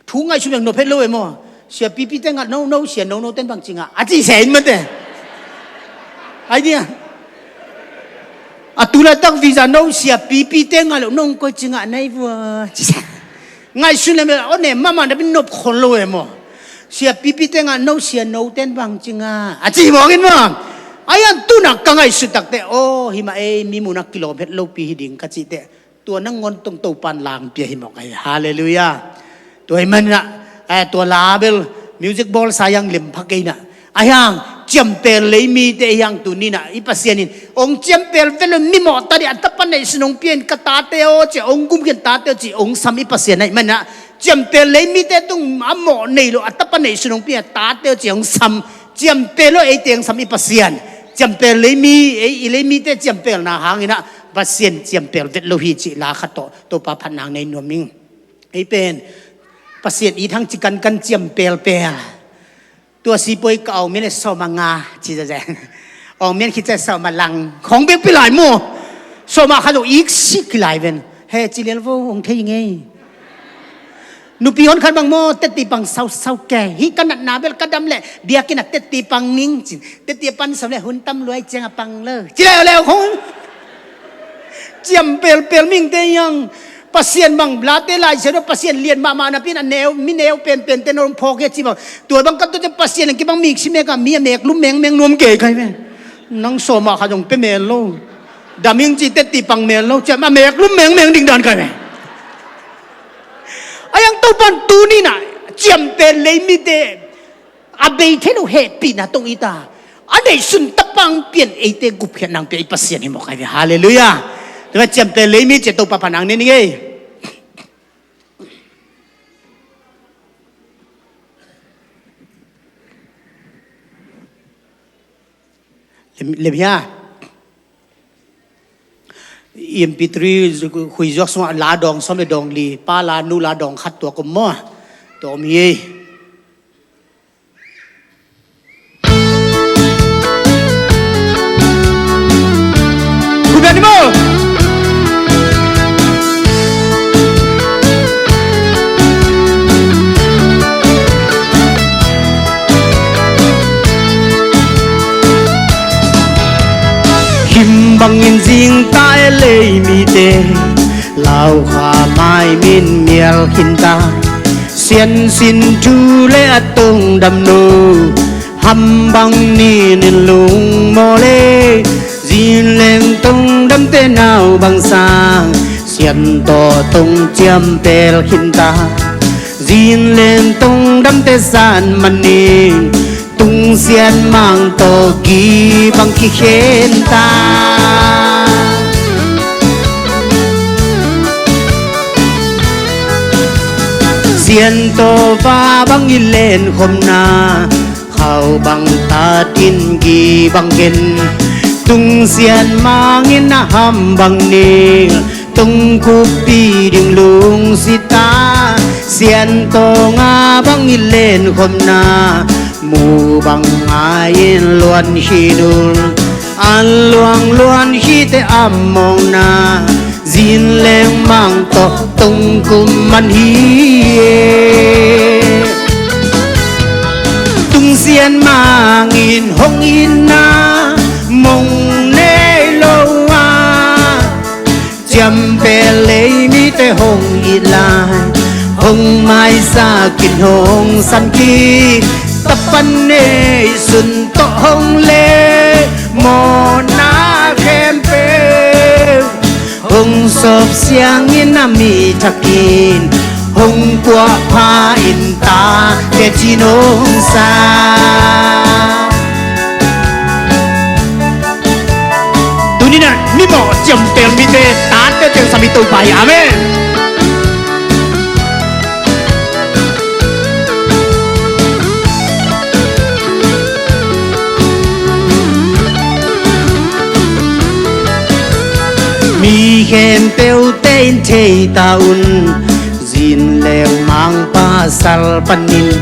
Thu ngaihsun bek nop het lo e maw? Siapipite ngah no no sia no no ten bang ci ngah a ci se in mate. Ai dia. A tu laitak visa no siapipite ngah lo no hong koi ci ngah nai vua ci se. Ngaihsun le mel aw ne mama na bin nop khol lo e maw? Siapipite ngah no sia no ten bang ci ngah a ci mawngin maw? Ai an tunak ka ngaihsut takte aw himah ei mi munak kilawm het lopi hi ding ka cihte tua nangawn tong Topan lang pia hi mawk ahi. Halleluiah. Tua hi manah eh, tua label music bawl sa hiang lem pha keinah a hiang ciampel lei mite hiang tuninah i Pasian in hong ciampel vel lo mi mawh tadi a tapa neihsun hong pian ka tate aw ci hong gumkhian tate aw ci hong sam i Pasian ahi manah ciampel lei mite tung a mawh nei lo a tapa neihsun hong pian a tate aw ci hong sam ciampel lo eite hong sam i Pasian ciampel lei mi ei i lei mite ciampelna hanginah Pasian ciampel vet lo hi cih la khat tawh Topa phatnang nei nuam ing. Ei pen Pasian i thang ci kankan ciampelpel. Tua sipawi ka awng mian le sawma nga ci zazen. Awng mian khit cia sawma lang khong bek pi lai maw? Sawma khat lo ik sik ki lai ven he ci lel vo hong thei ngei. Nupi hon khat bang maw teti pang sau sau ke hi ka natna bel ka dam le biakin a teti pang ning cin teti a pan sau le hun tam luai ciang a pang lo ci leu leu khong. Ciampelpel mingte hiang Pasian bang late laisia no Pasian lian mahmah napin a neu mi neu penpente no phawk hia ci bang tua bang ka tua cian Pasian ang kibang miksi meka mi a mek lum mengmeng nuam kei kai ve. Nang sawmah khat zong pe mel lo daming ci teti pang mel lo ciam a mek lum mengmeng dingdan kai ve. A yang Topan tuninah ciampel lei mite a bei thei lo hehpihna tong ita a neihsun tapang pian eite gupkhiat nang pia i Pasian hi mawk ahi ve. Halleluiah. Tua ciampel lei mi cia Topa phanang ne ning ei. Lem hia MP three khui zuak sungah la dawng sawm le dawng li pa la nu la dawng khat tua kom maw? Tua om hi ei. Him bangin zingta e lei mite laukha mai min mial khinta. Siansin thu le a tong damno ham bang ninin lungmaw le zinleng tong damte nau bang sang siantaw tong ciampel khinta. Zinleng tong damte san manin tungsian mang tawh gibang kikhenta. Siantaw va bang i lenkhomna khau bang tatin gibang khen. Tungsian mangin a ham bang ning tungkupi ding lungsita. Siantawnga bang i lenkhomna mu bang ngaiin luan khinul an luang luan khite a mawngna zinleng mang tawh tungkum man hi e. Tungsian mangin hong itna mong nei lo a ciampel lei mite hong it lai hong maisak in hong san kik tapan nei sun tawh hong le mawhna khempeuh hong sawp siangin a mi thakin Hong puahpha in ta teci nungsa. Tuninah mimawh ciampel mite tate teng sami Topa hi. Amen. Mi khempeuh te in thei ta un, zin leng mang pasal panin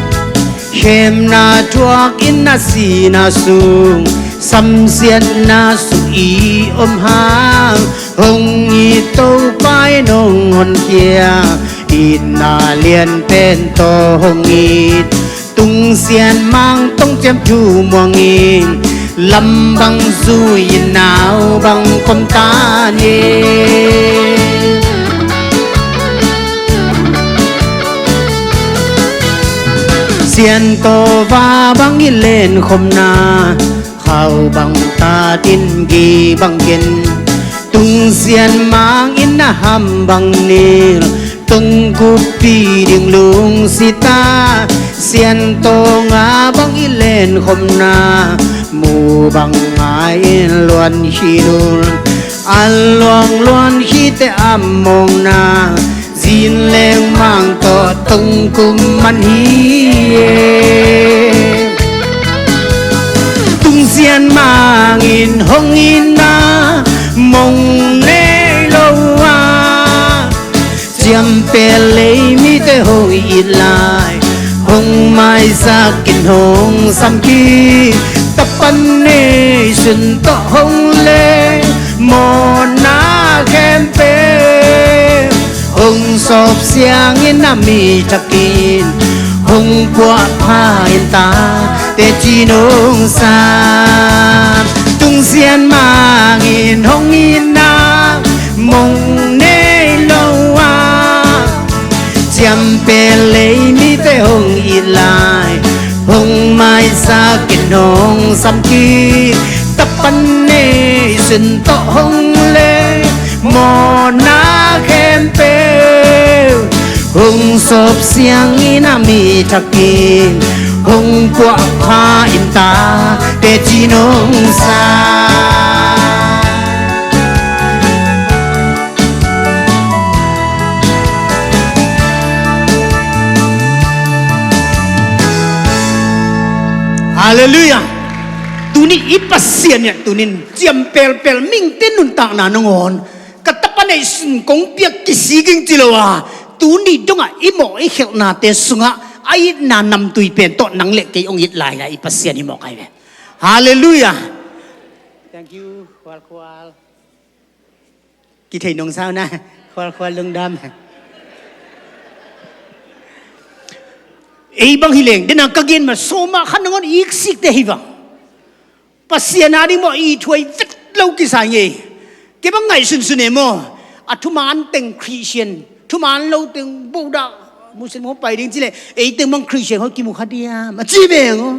khemna thuak in a sihna sung samsiatna sung i om hang, hong it Topa in hong honkhia, itna lianpen tawh hong it. Tungsian mang tong ciam thu muang in, lam bang zui in nau bang kom ta ni. Siantawva bang i lenkhopna, khau bang tatin gi bang ken. Tungsian mang in a ham bang nil, tongkup pi ding lungsi ta. Siantawnga bang i lenkhopna, mu bang ngai in luan khin un. A luang luan khite a mawngna, zin leng mang tawh tongkup man hi e. Tungsian mang in hong itna mong nei lo a, ciampel lei mite hong it lai, hong maisak in hong sam kik. Tapa nation tawh hong lei, mawhna khempeuh hong sawp siang in a mi thak in, hong puahpha in ta teci nungsa. Tungsian mang in hong itna mong nei lo a, ciampel lei mite hong it lai, hong maisak in hong sam kik. Tapa nation tawh hong lei, mawhna khempeuh hong sawp siang in a mi thak in, hong puahpha in ta teci nungsa. Halleluiah. Tuni i Pasian in tunin ciampelpel mite nuntakna nangawn, ka tapa nation kong piak kisik ing ci lo a, tuni dongah i mawh i khelhnate sungah a itna namtui pen tawh nang le kei hong it lai-a i Pasian hi mawk ahi ve. Halleluiah. Thank you, khualkhual. Kithei nong sau na, khualkhual lungdam. Ei bang hi leng, dena ka gen ma sawma khan nangawn iksik te hi vang. Pasian a ding maw i thuai vet lo kisai ngei. Kei bang ngaihsunsun e maw. A thuman teng Christian, thuman lo teng Buddha, Muslim hong pai ding ci le, ei teng bang Christian hong kimu kha diam a ci veng aw.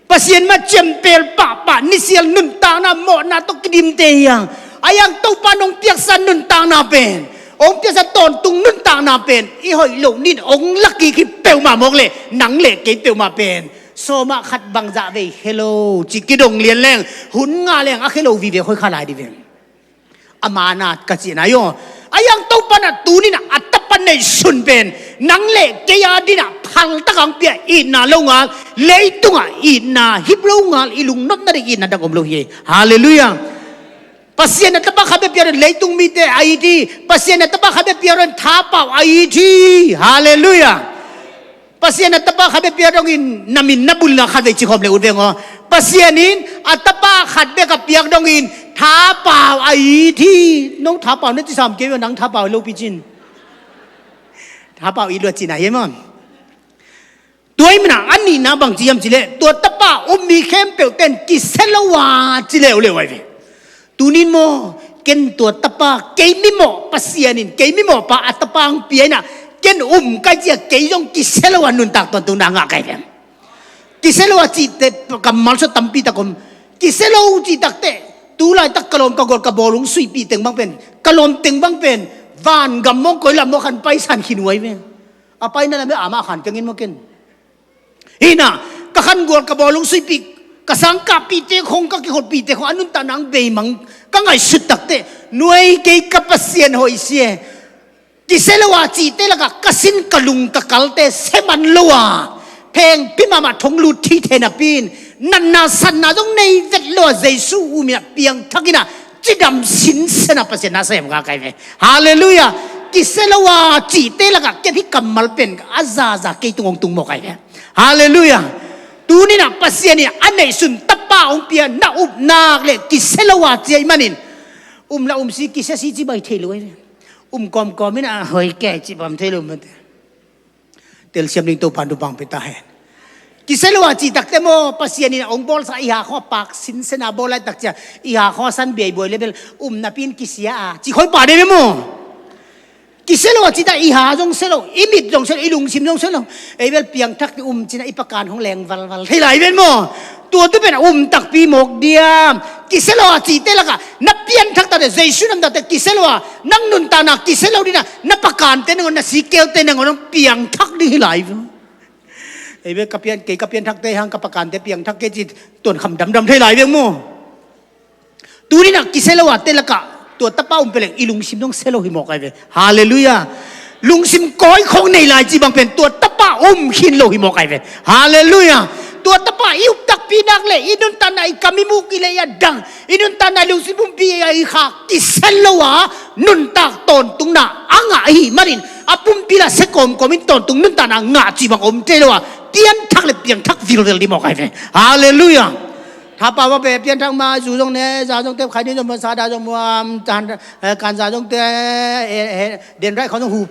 Pasian mah ciampel pahpah, nisial nuntakna mawhna tawh kidimte hi hang. A yang Topa nong piaksa nuntakna pen, hong piaksa tawntung nuntakna pen i hoih loh nin hong lakik hi peuhmah mawk le, nang le kei peuhmah pen sawmah khat bangzah vei khe lo ci kidong lian leng, hun nga leng a khe lo vive khoi kha lai di ve. A mana ka cihna hi aw. A yang Topa na tunin a tapa nation pen nang le kei a dingin phaltak hong pia, itna lo ngal, leitungah itna hip lo ngal, i lungnopna ding itna dang om lo hi. Halleluiah. Pasian a tapa khat bek pia dong leitung mite a it hi. Pasian a tapa khat bek pia dong thapau a it hi. Halleluiah. Pasian a tapa khat bek pia dongin na min na bulna khat vei ci khawm le ut veng aw. Pasian in a tapa khat bek a piak dongin thapau a it hi. No thapau na ci sam kei ve, nang thapau lo picin. Thapau it lua cina hi maw. Tua hi mana a nihna bang ci hiam ci le, tua tapa um mi khempeuh ten kisia lo a ci leuleu ahi ve. Tunin maw, ken tua tapa, kei mimawh Pasian in, kei mimawh pa a tapa hong pia inah, ken um kai cia kei zong kisia lo a nuntak tuantung na ngah kai vem. Kisia lo a cihte kammal sua tampi tak om. Kisia lo cihtakte, tu laitak ka lawm ka gol ka bawl hong suihpih teng bang pen, ka lawm teng bang pen, van gam mawng koi lam maw khan paisan khin uh ahi ve. A paina lam e, amah khan keng in maw ken. Hina, ka khangual, ka bawlung suihpih, ka sangkahpihte khong, ka kikholhpihte khong a nuntakna hong beimang ka ngaihsut takteh, nuai kei ka Pasian hoih sia e. Kisia lo a cihte lakah ka sin ka lung ka kalte sia man lo a, phengpi mahmah thong lut thei napi in, natna satna zong nei vet lo a, Jesu um in ah, piangthak in ah, cidam sinsen a Pasian na sem ka kai ve. Halleluiah. Kisia lo a cihte lakah ken hih kammal pen a zaza kei tung hong tung mawk ai ve. Halleluiah. Tuni in ah Pasian in a neihsun tapa hong pia, na upna leh kisia lo a ci ahih manin, um la um si, kisia si ci baih thei lo ai ve. Um kawmkawm in ah hoi kei ci bang thei lo mate. Telsiam ding Topa'n thupha pia ta hen. Kisia lo a cih takteh maw, Pasian in a hong bawlsa i ha khaw a pak sinsen a bawl laitak cia, i ha khaw a san biaibuai leh bel um napi in kisia a, ci khoi pah ding maw. Kisia lo a cih tak i ha zong sia lo, i mit zong sia lo, i lungsim zong sia lo. Ei bel piangthak i um ci-in ah i pakan hong leng valval thei lai ven maw. Tua tu pen a um takpi mawk diam. Kisia lo a cihte lakah na pianthak takteh, Jesu namdangte kisia lo a, nang nuntakna kisia lo ding in ah, na pakante nangawn, na sikelte nangawn hong piangthak ding hi lai ve. Ei ve, ka pian, kei ka pianthakte hang ka pakante piangthak kei ci, tuan kham damdam thei lai ve maw. Tuni in ah kisia lo a te lakah tua tapa um pia leng i lungsim zong sia lo hi mawk ai ve. Halleluiah. Lungsim kawi khong nei lai ci bang pen tua tapa um khin lo hi mawk ai ve. Halleluiah. Tua tapa i up takpi nak leh, i nuntakna, i kam, i muk, i lei, a dang, i nuntakna, i lungsim pumpi, i kha kisia lo a nuntak tawntungna a ngah ahih manin, a pumpi lah sia kawmkawm in tawntung nuntakna ngah ci bang om thei lo a, pianthak leh piangthak vilvel ding mawk ai ve. Halleluiah. Thapau bang pen pianthak ma, zu zong ne, za zong tep, khaini zong muam, sa da zong muam, kan za zong te, dendrite khong zong hup.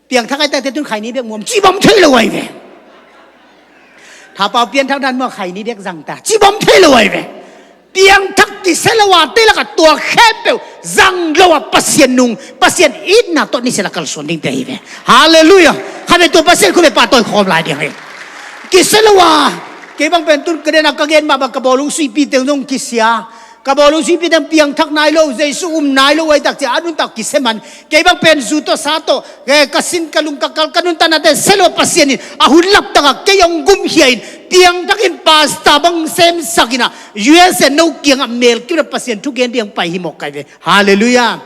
Piangthak ai takteh tun khaini bek muam ci bang thei lo ai ve. Thapau pianthak dan maw, khaini bek zang ta ci bang thei lo ai ve. Piangthak kisia lo a te lakah tua khempeuh zang lo a Pasian nung, Pasian itna tawh ni sia la kalsuan dingte hi ve. Halleluiah. Kha ve, tua Pasian khut ve pahtawi khawm lai ding hi. Kisia lo a, kei bang pen tun ka den a ka gen mah bang ka bawlung suihpih teng zong kisia. Ka bawlung suihpih teng piangthak nai lo, Jesu um nai lo ai tak cia a nuntak kisia man. Kei bang pen zu tawh sa tawh, eh, ka sin ka lung ka kal ka nuntaknate sia lo a Pasian in a hun laptangah kei hong gumkhia in, piangthak in pastor bang semsak in ah, U S A no kiangah melkim in ah Pasian thugen ding pai hi mawk ai ve. Halleluiah.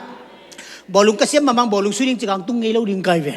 Bawlung ka siam mahmah, bawlung sui ding ci kang tung ngei lo ding kai ve.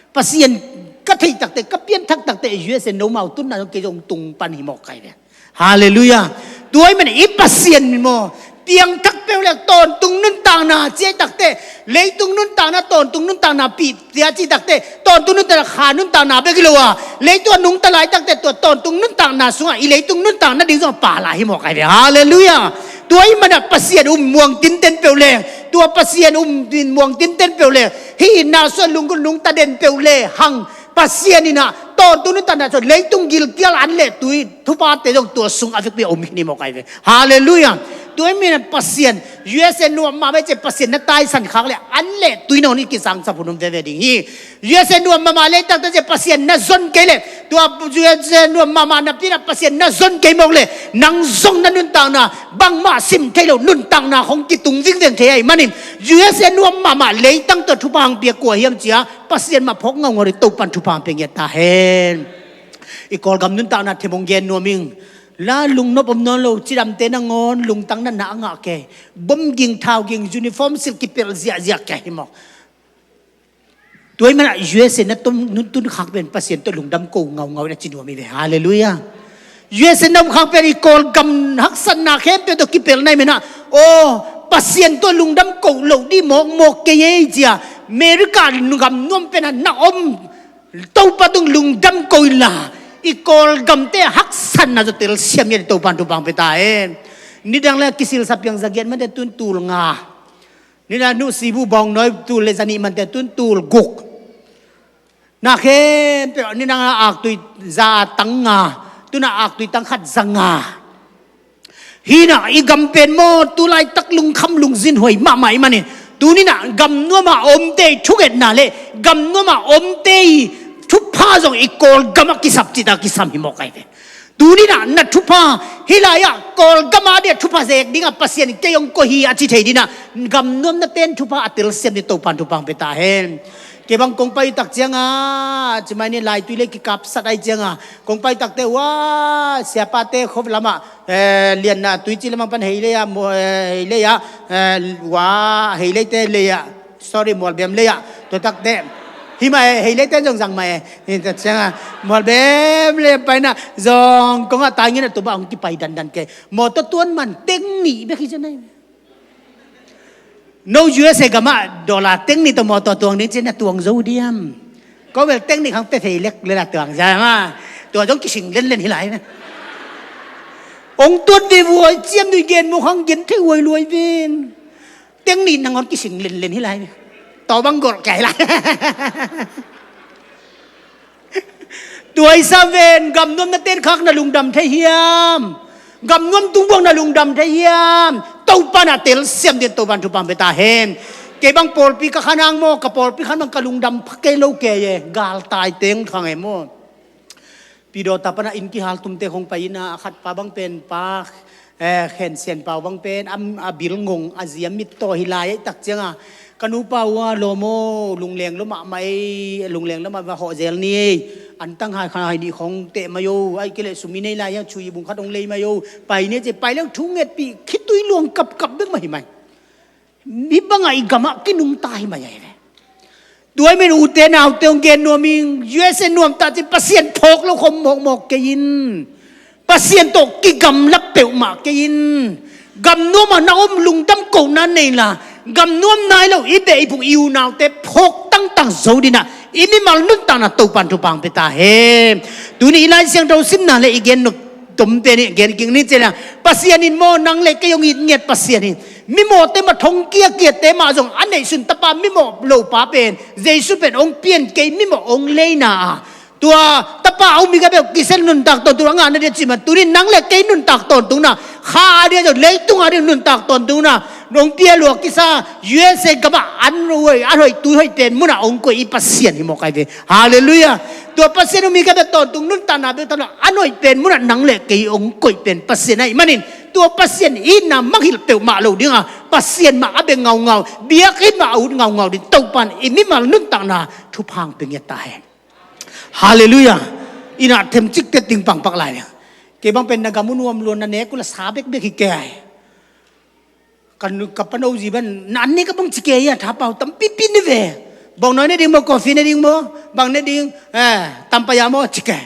Pasian ka theih takteh, ka pianthak takteh, U S A nomau tunna zong kei zong tung pan hi mawk ai ve. Halleluiah. Tua ahih manin i Pasian maw, piangthak peuh leh tawntung nuntakna ci ai takteh, leitung nuntakna, tawntung nuntakna pih cia ci takteh, tawntung nuntakna kha nuntakna bek hi lo a, leitung a nungta lai takteh tua tawntung nuntakna sungah i leitung nuntakna ding zong a pha lai hi mawk ai ve. Halleluiah. Tua ahih manin Pasian um muang tinten peuh leh, tua Pasian um muang tinten peuh leh, hih itna sungah lunggulh nungta den peuh lehang, Pasian in ah tawntung nuntakna sungah leitung gilkial an leh tui thuphate zong tua sung a vekpi a om hi ni mawk ai ve. Halleluiah. Tua ahih manin Pasian, U S A nuam mahmah cia Pasian na taisan khak leh an leh tui nangawn i kisang sap hun om veve ding hi. U S A nuam mahmah lei takteh cia Pasian na zon kei leh, tua U S A nuam mahmah napi in ah Pasian na zon kei mawk leh, nang zong na nuntakna bangmah sim thei lo nuntakna hong kitung vingveng thei ahih manin, U S A nuam mahmah leitang tawh thupha hong pia kua hiam cia Pasian mah phawk ngaungau ding, Topa'n thupha hong pia ngiat ta hen. I Kawlgam nuntakna them hong gen nuam ing. La lungnop om nawn lo, cidamte nangawn lungtang natna a ngah kei. Bom ging, thau ging, uniform silh kipelh ziahziah kei hi mawk. Tua ahih manin U S A na tun, nun tun khak pen Pasian tawh lungdam ko ngaungau in a ci nuam hi ve. Halleluiah. U S A na om khak pen i Kawlgam haksatna khempeuh tawh kipelh na hih manin, aw, Pasian tawh lungdam ko loh ding mawkmawk kei ei cia, America gam nuam pen a na om, Topa tung lungdam ko inla, i Kawlgamte haksatna zaw telsiam ngiat in Topa'n thupha hong pia ta hen. Nidang leh kisilsa piang za giat mante tun tul nga. Nidang nuhsibu bawngnawi tul leh za nih mante tun tul guk. Na khempeuh nidang a aktui za tang nga, tun a aktui tang khat za nga. Hih in ah i gam pen maw, tu laitak lungkham lungzin huai mahmah ahih manin, tuni in ah gam nuam a omte i thungetna leh gam nuam a omte i thupha zong i Kawlgam ah kisap cihtak kisam hi mawk ai ve. Tuni-in ah na thupha, hih lai-ah Kawlgam ah a dia thupha zek dingah Pasian in kei hong koih hi a ci thei dingin ah, gam nuamna ten thupha a telsiam dingin Topa'n thupha hong pia ta hen. Kei bang kong pai tak ciangah, ci mai ni, laitui lei kikapsat ahih ciangah kong pai takte, ua, siapate khop lamah, eh, Lianna tuici lamah pan hei lei ah, mo-, eh, hei lei ah, eh, ua, hei leite lei ah, sorry, Mualbem lei ah, tua takte. Hih mah e, hei leite zong zang mah e. Hih tak ciangah Mualbem lei ah paina zong kong ah tai ngen ah, tua bang hong kipai dandan kei. Mawtaw tuan man teng nih bek hi ciang ahi. No U S A gamah dollar teng nih tawh mawtaw tuang ding ci-in na tuang zo diam? Ko bel teng nih khang pia thei lek lel a tuang za mah. Tua zong kising lenlen hi lai ve. Hong tuat ve vuai ciam nui gen mawk hang gen thei huai luai ven. Teng nih nangawn kising lenlen hi lai ve. Tua bang golh kei lai. Tua i sa ven, gam nuamna ten khak na lungdam thei hiam? Gam nuam tungbuang na lungdam thei hiam? Topa'n a telsiam dingin Topa'n thupha hong pia ta hen. Kei bang pawlpi ka khan hang maw, ka pawlpi khan bang ka lungdam pha kei lo kei e, galtai teng khang e maw. Pidawta panah inn kihal tumte khong pai inah, a khatpa bang pen pa, eh, Khen Sian Pau bang pen a, a bil ngong a zi a mit tawh hi lai ahih tak ciangah, ka nupa uh a, lawm aw, lungleng lua mahmah ei, lungleng lua mahmah, hawh zel ni ei, antang hai khan hai nih khong teh mai o, ahih kei leh sum i nei lai hiang, chui bung khat hong lei mai o, pai ni ei ci, pai leng thu ngetpih khitui luang kapkap bek mah hi mai. Hih bangah i gamah kinungta hi mai ahi ve. Tua ahih manin ute naute hong gen nuam ing, U S A nuam ta ci, Pasian phawk lo khawm mawkmawk kei in. Pasian tawh kigamla peuhmah kei in. Gam nuamah na om, lungdam kohna nei la, gam nuam nai lo i beh i phung i unaute phawk tangtang zo dinah i mimal nuntakna Topa'n thupha hong pia ta hen. Tuni i Lai Siangtho simna le i gen nop tom pen i gen kik ni ci leng, Pasian in maw, nang le kei hong it ngiat Pasian in mimawhte mah, thong kiakiatte mah zong a neihsun tapa, mimawh lopa pen Jesu pen hong pian kei, mimawh hong leina a, tua tapa a um hi kei beuh kisel nuntak tawntungna a ngahna ding a cih mah, tuni nang le kei nuntak tawntungna, kha a ding a zong, leitung a ding nuntak tawntungna hong pia lua kisa, U S A gamah an hoih, an hoih tui hoih pen munah hong koih i Pasian hi mawk ahi ve. Halleluiah. Tua Pasian um hi kei beuh tawntung nuntakna beuh tawh a hoih pen munah nang le kei hong koih pen Pasian ahih manin, tua Pasian itna mangngilh peuhmah lo dinga, Pasian mah a bia ngaungau, biakinn mah a ut ngaungau ding Topa'n i mimal nuntakna thupha hong pia ngiat ta hen. Halleluiah. Inah themcik tetting pangpak lai leng, kei bang pen na gam uh nuam lua, na nek uh la sa bekbek hi kei. Ka nu, ka pano zi ban, na an ne ka bang ci kei a, thapau tampipi ne ve. Bawngnawi ne ding maw, coffee ne ding maw, bang ne ding, eh, tampaya maw ci kei.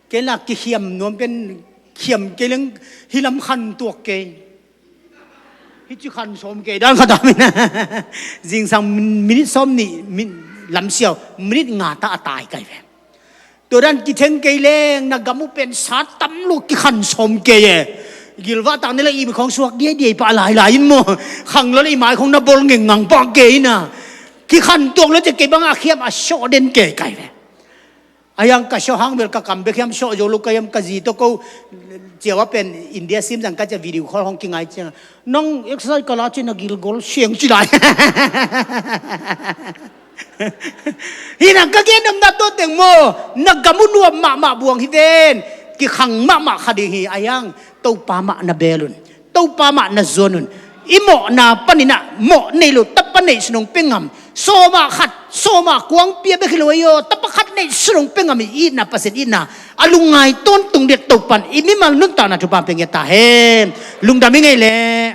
Kei la kikhiam nuam pen, khiam kei leng, hih lam khan tuak kei. Hih ci khan sawm kei dan khat a min. Zingsang minit sawm nih, min, lamsiau, minit nga ta a tai kai ve. Tua dan kitheng kei leng, na gam uh pen sa tam lo, kikhan sawm kei e. Gilvah tak ni la, i mi khawng suak diaidiai pah lailai in maw. Khang lo le i mai khawng na bawl ngengngang pah kei ina. Kikhan tuak lo ci kei bang a khiam a sawh den kei kai ve. A hiang ka sawh hang bel ka kam bek hiam sawh zo lo ka hiam, ka zi tawh ko ciau a pen India sim zang ka cia video call hong kingai ciang. Nang exercise ka la ci na gilgol siang ci lai. Hi nang ka gen nopna tua teng maw, na gam uh nuam mahmah buang hi ven, kikhang mahmah kha ding hi a hiang, Topa mah na bel un, Topa mah na zuan un. I mawhna paninah mawh nei lo, tapa neihsun hong pia ngam, sawmah khat, sawmah kuang pia bek hi lo ahi aw, tapa khat neihsun hong pia ngam i itna, Pasian itna a lungngai tawntung ding Topa'n i mimal nuntakna thupha pia ngiat ta hen. Lungdam i ngei leh.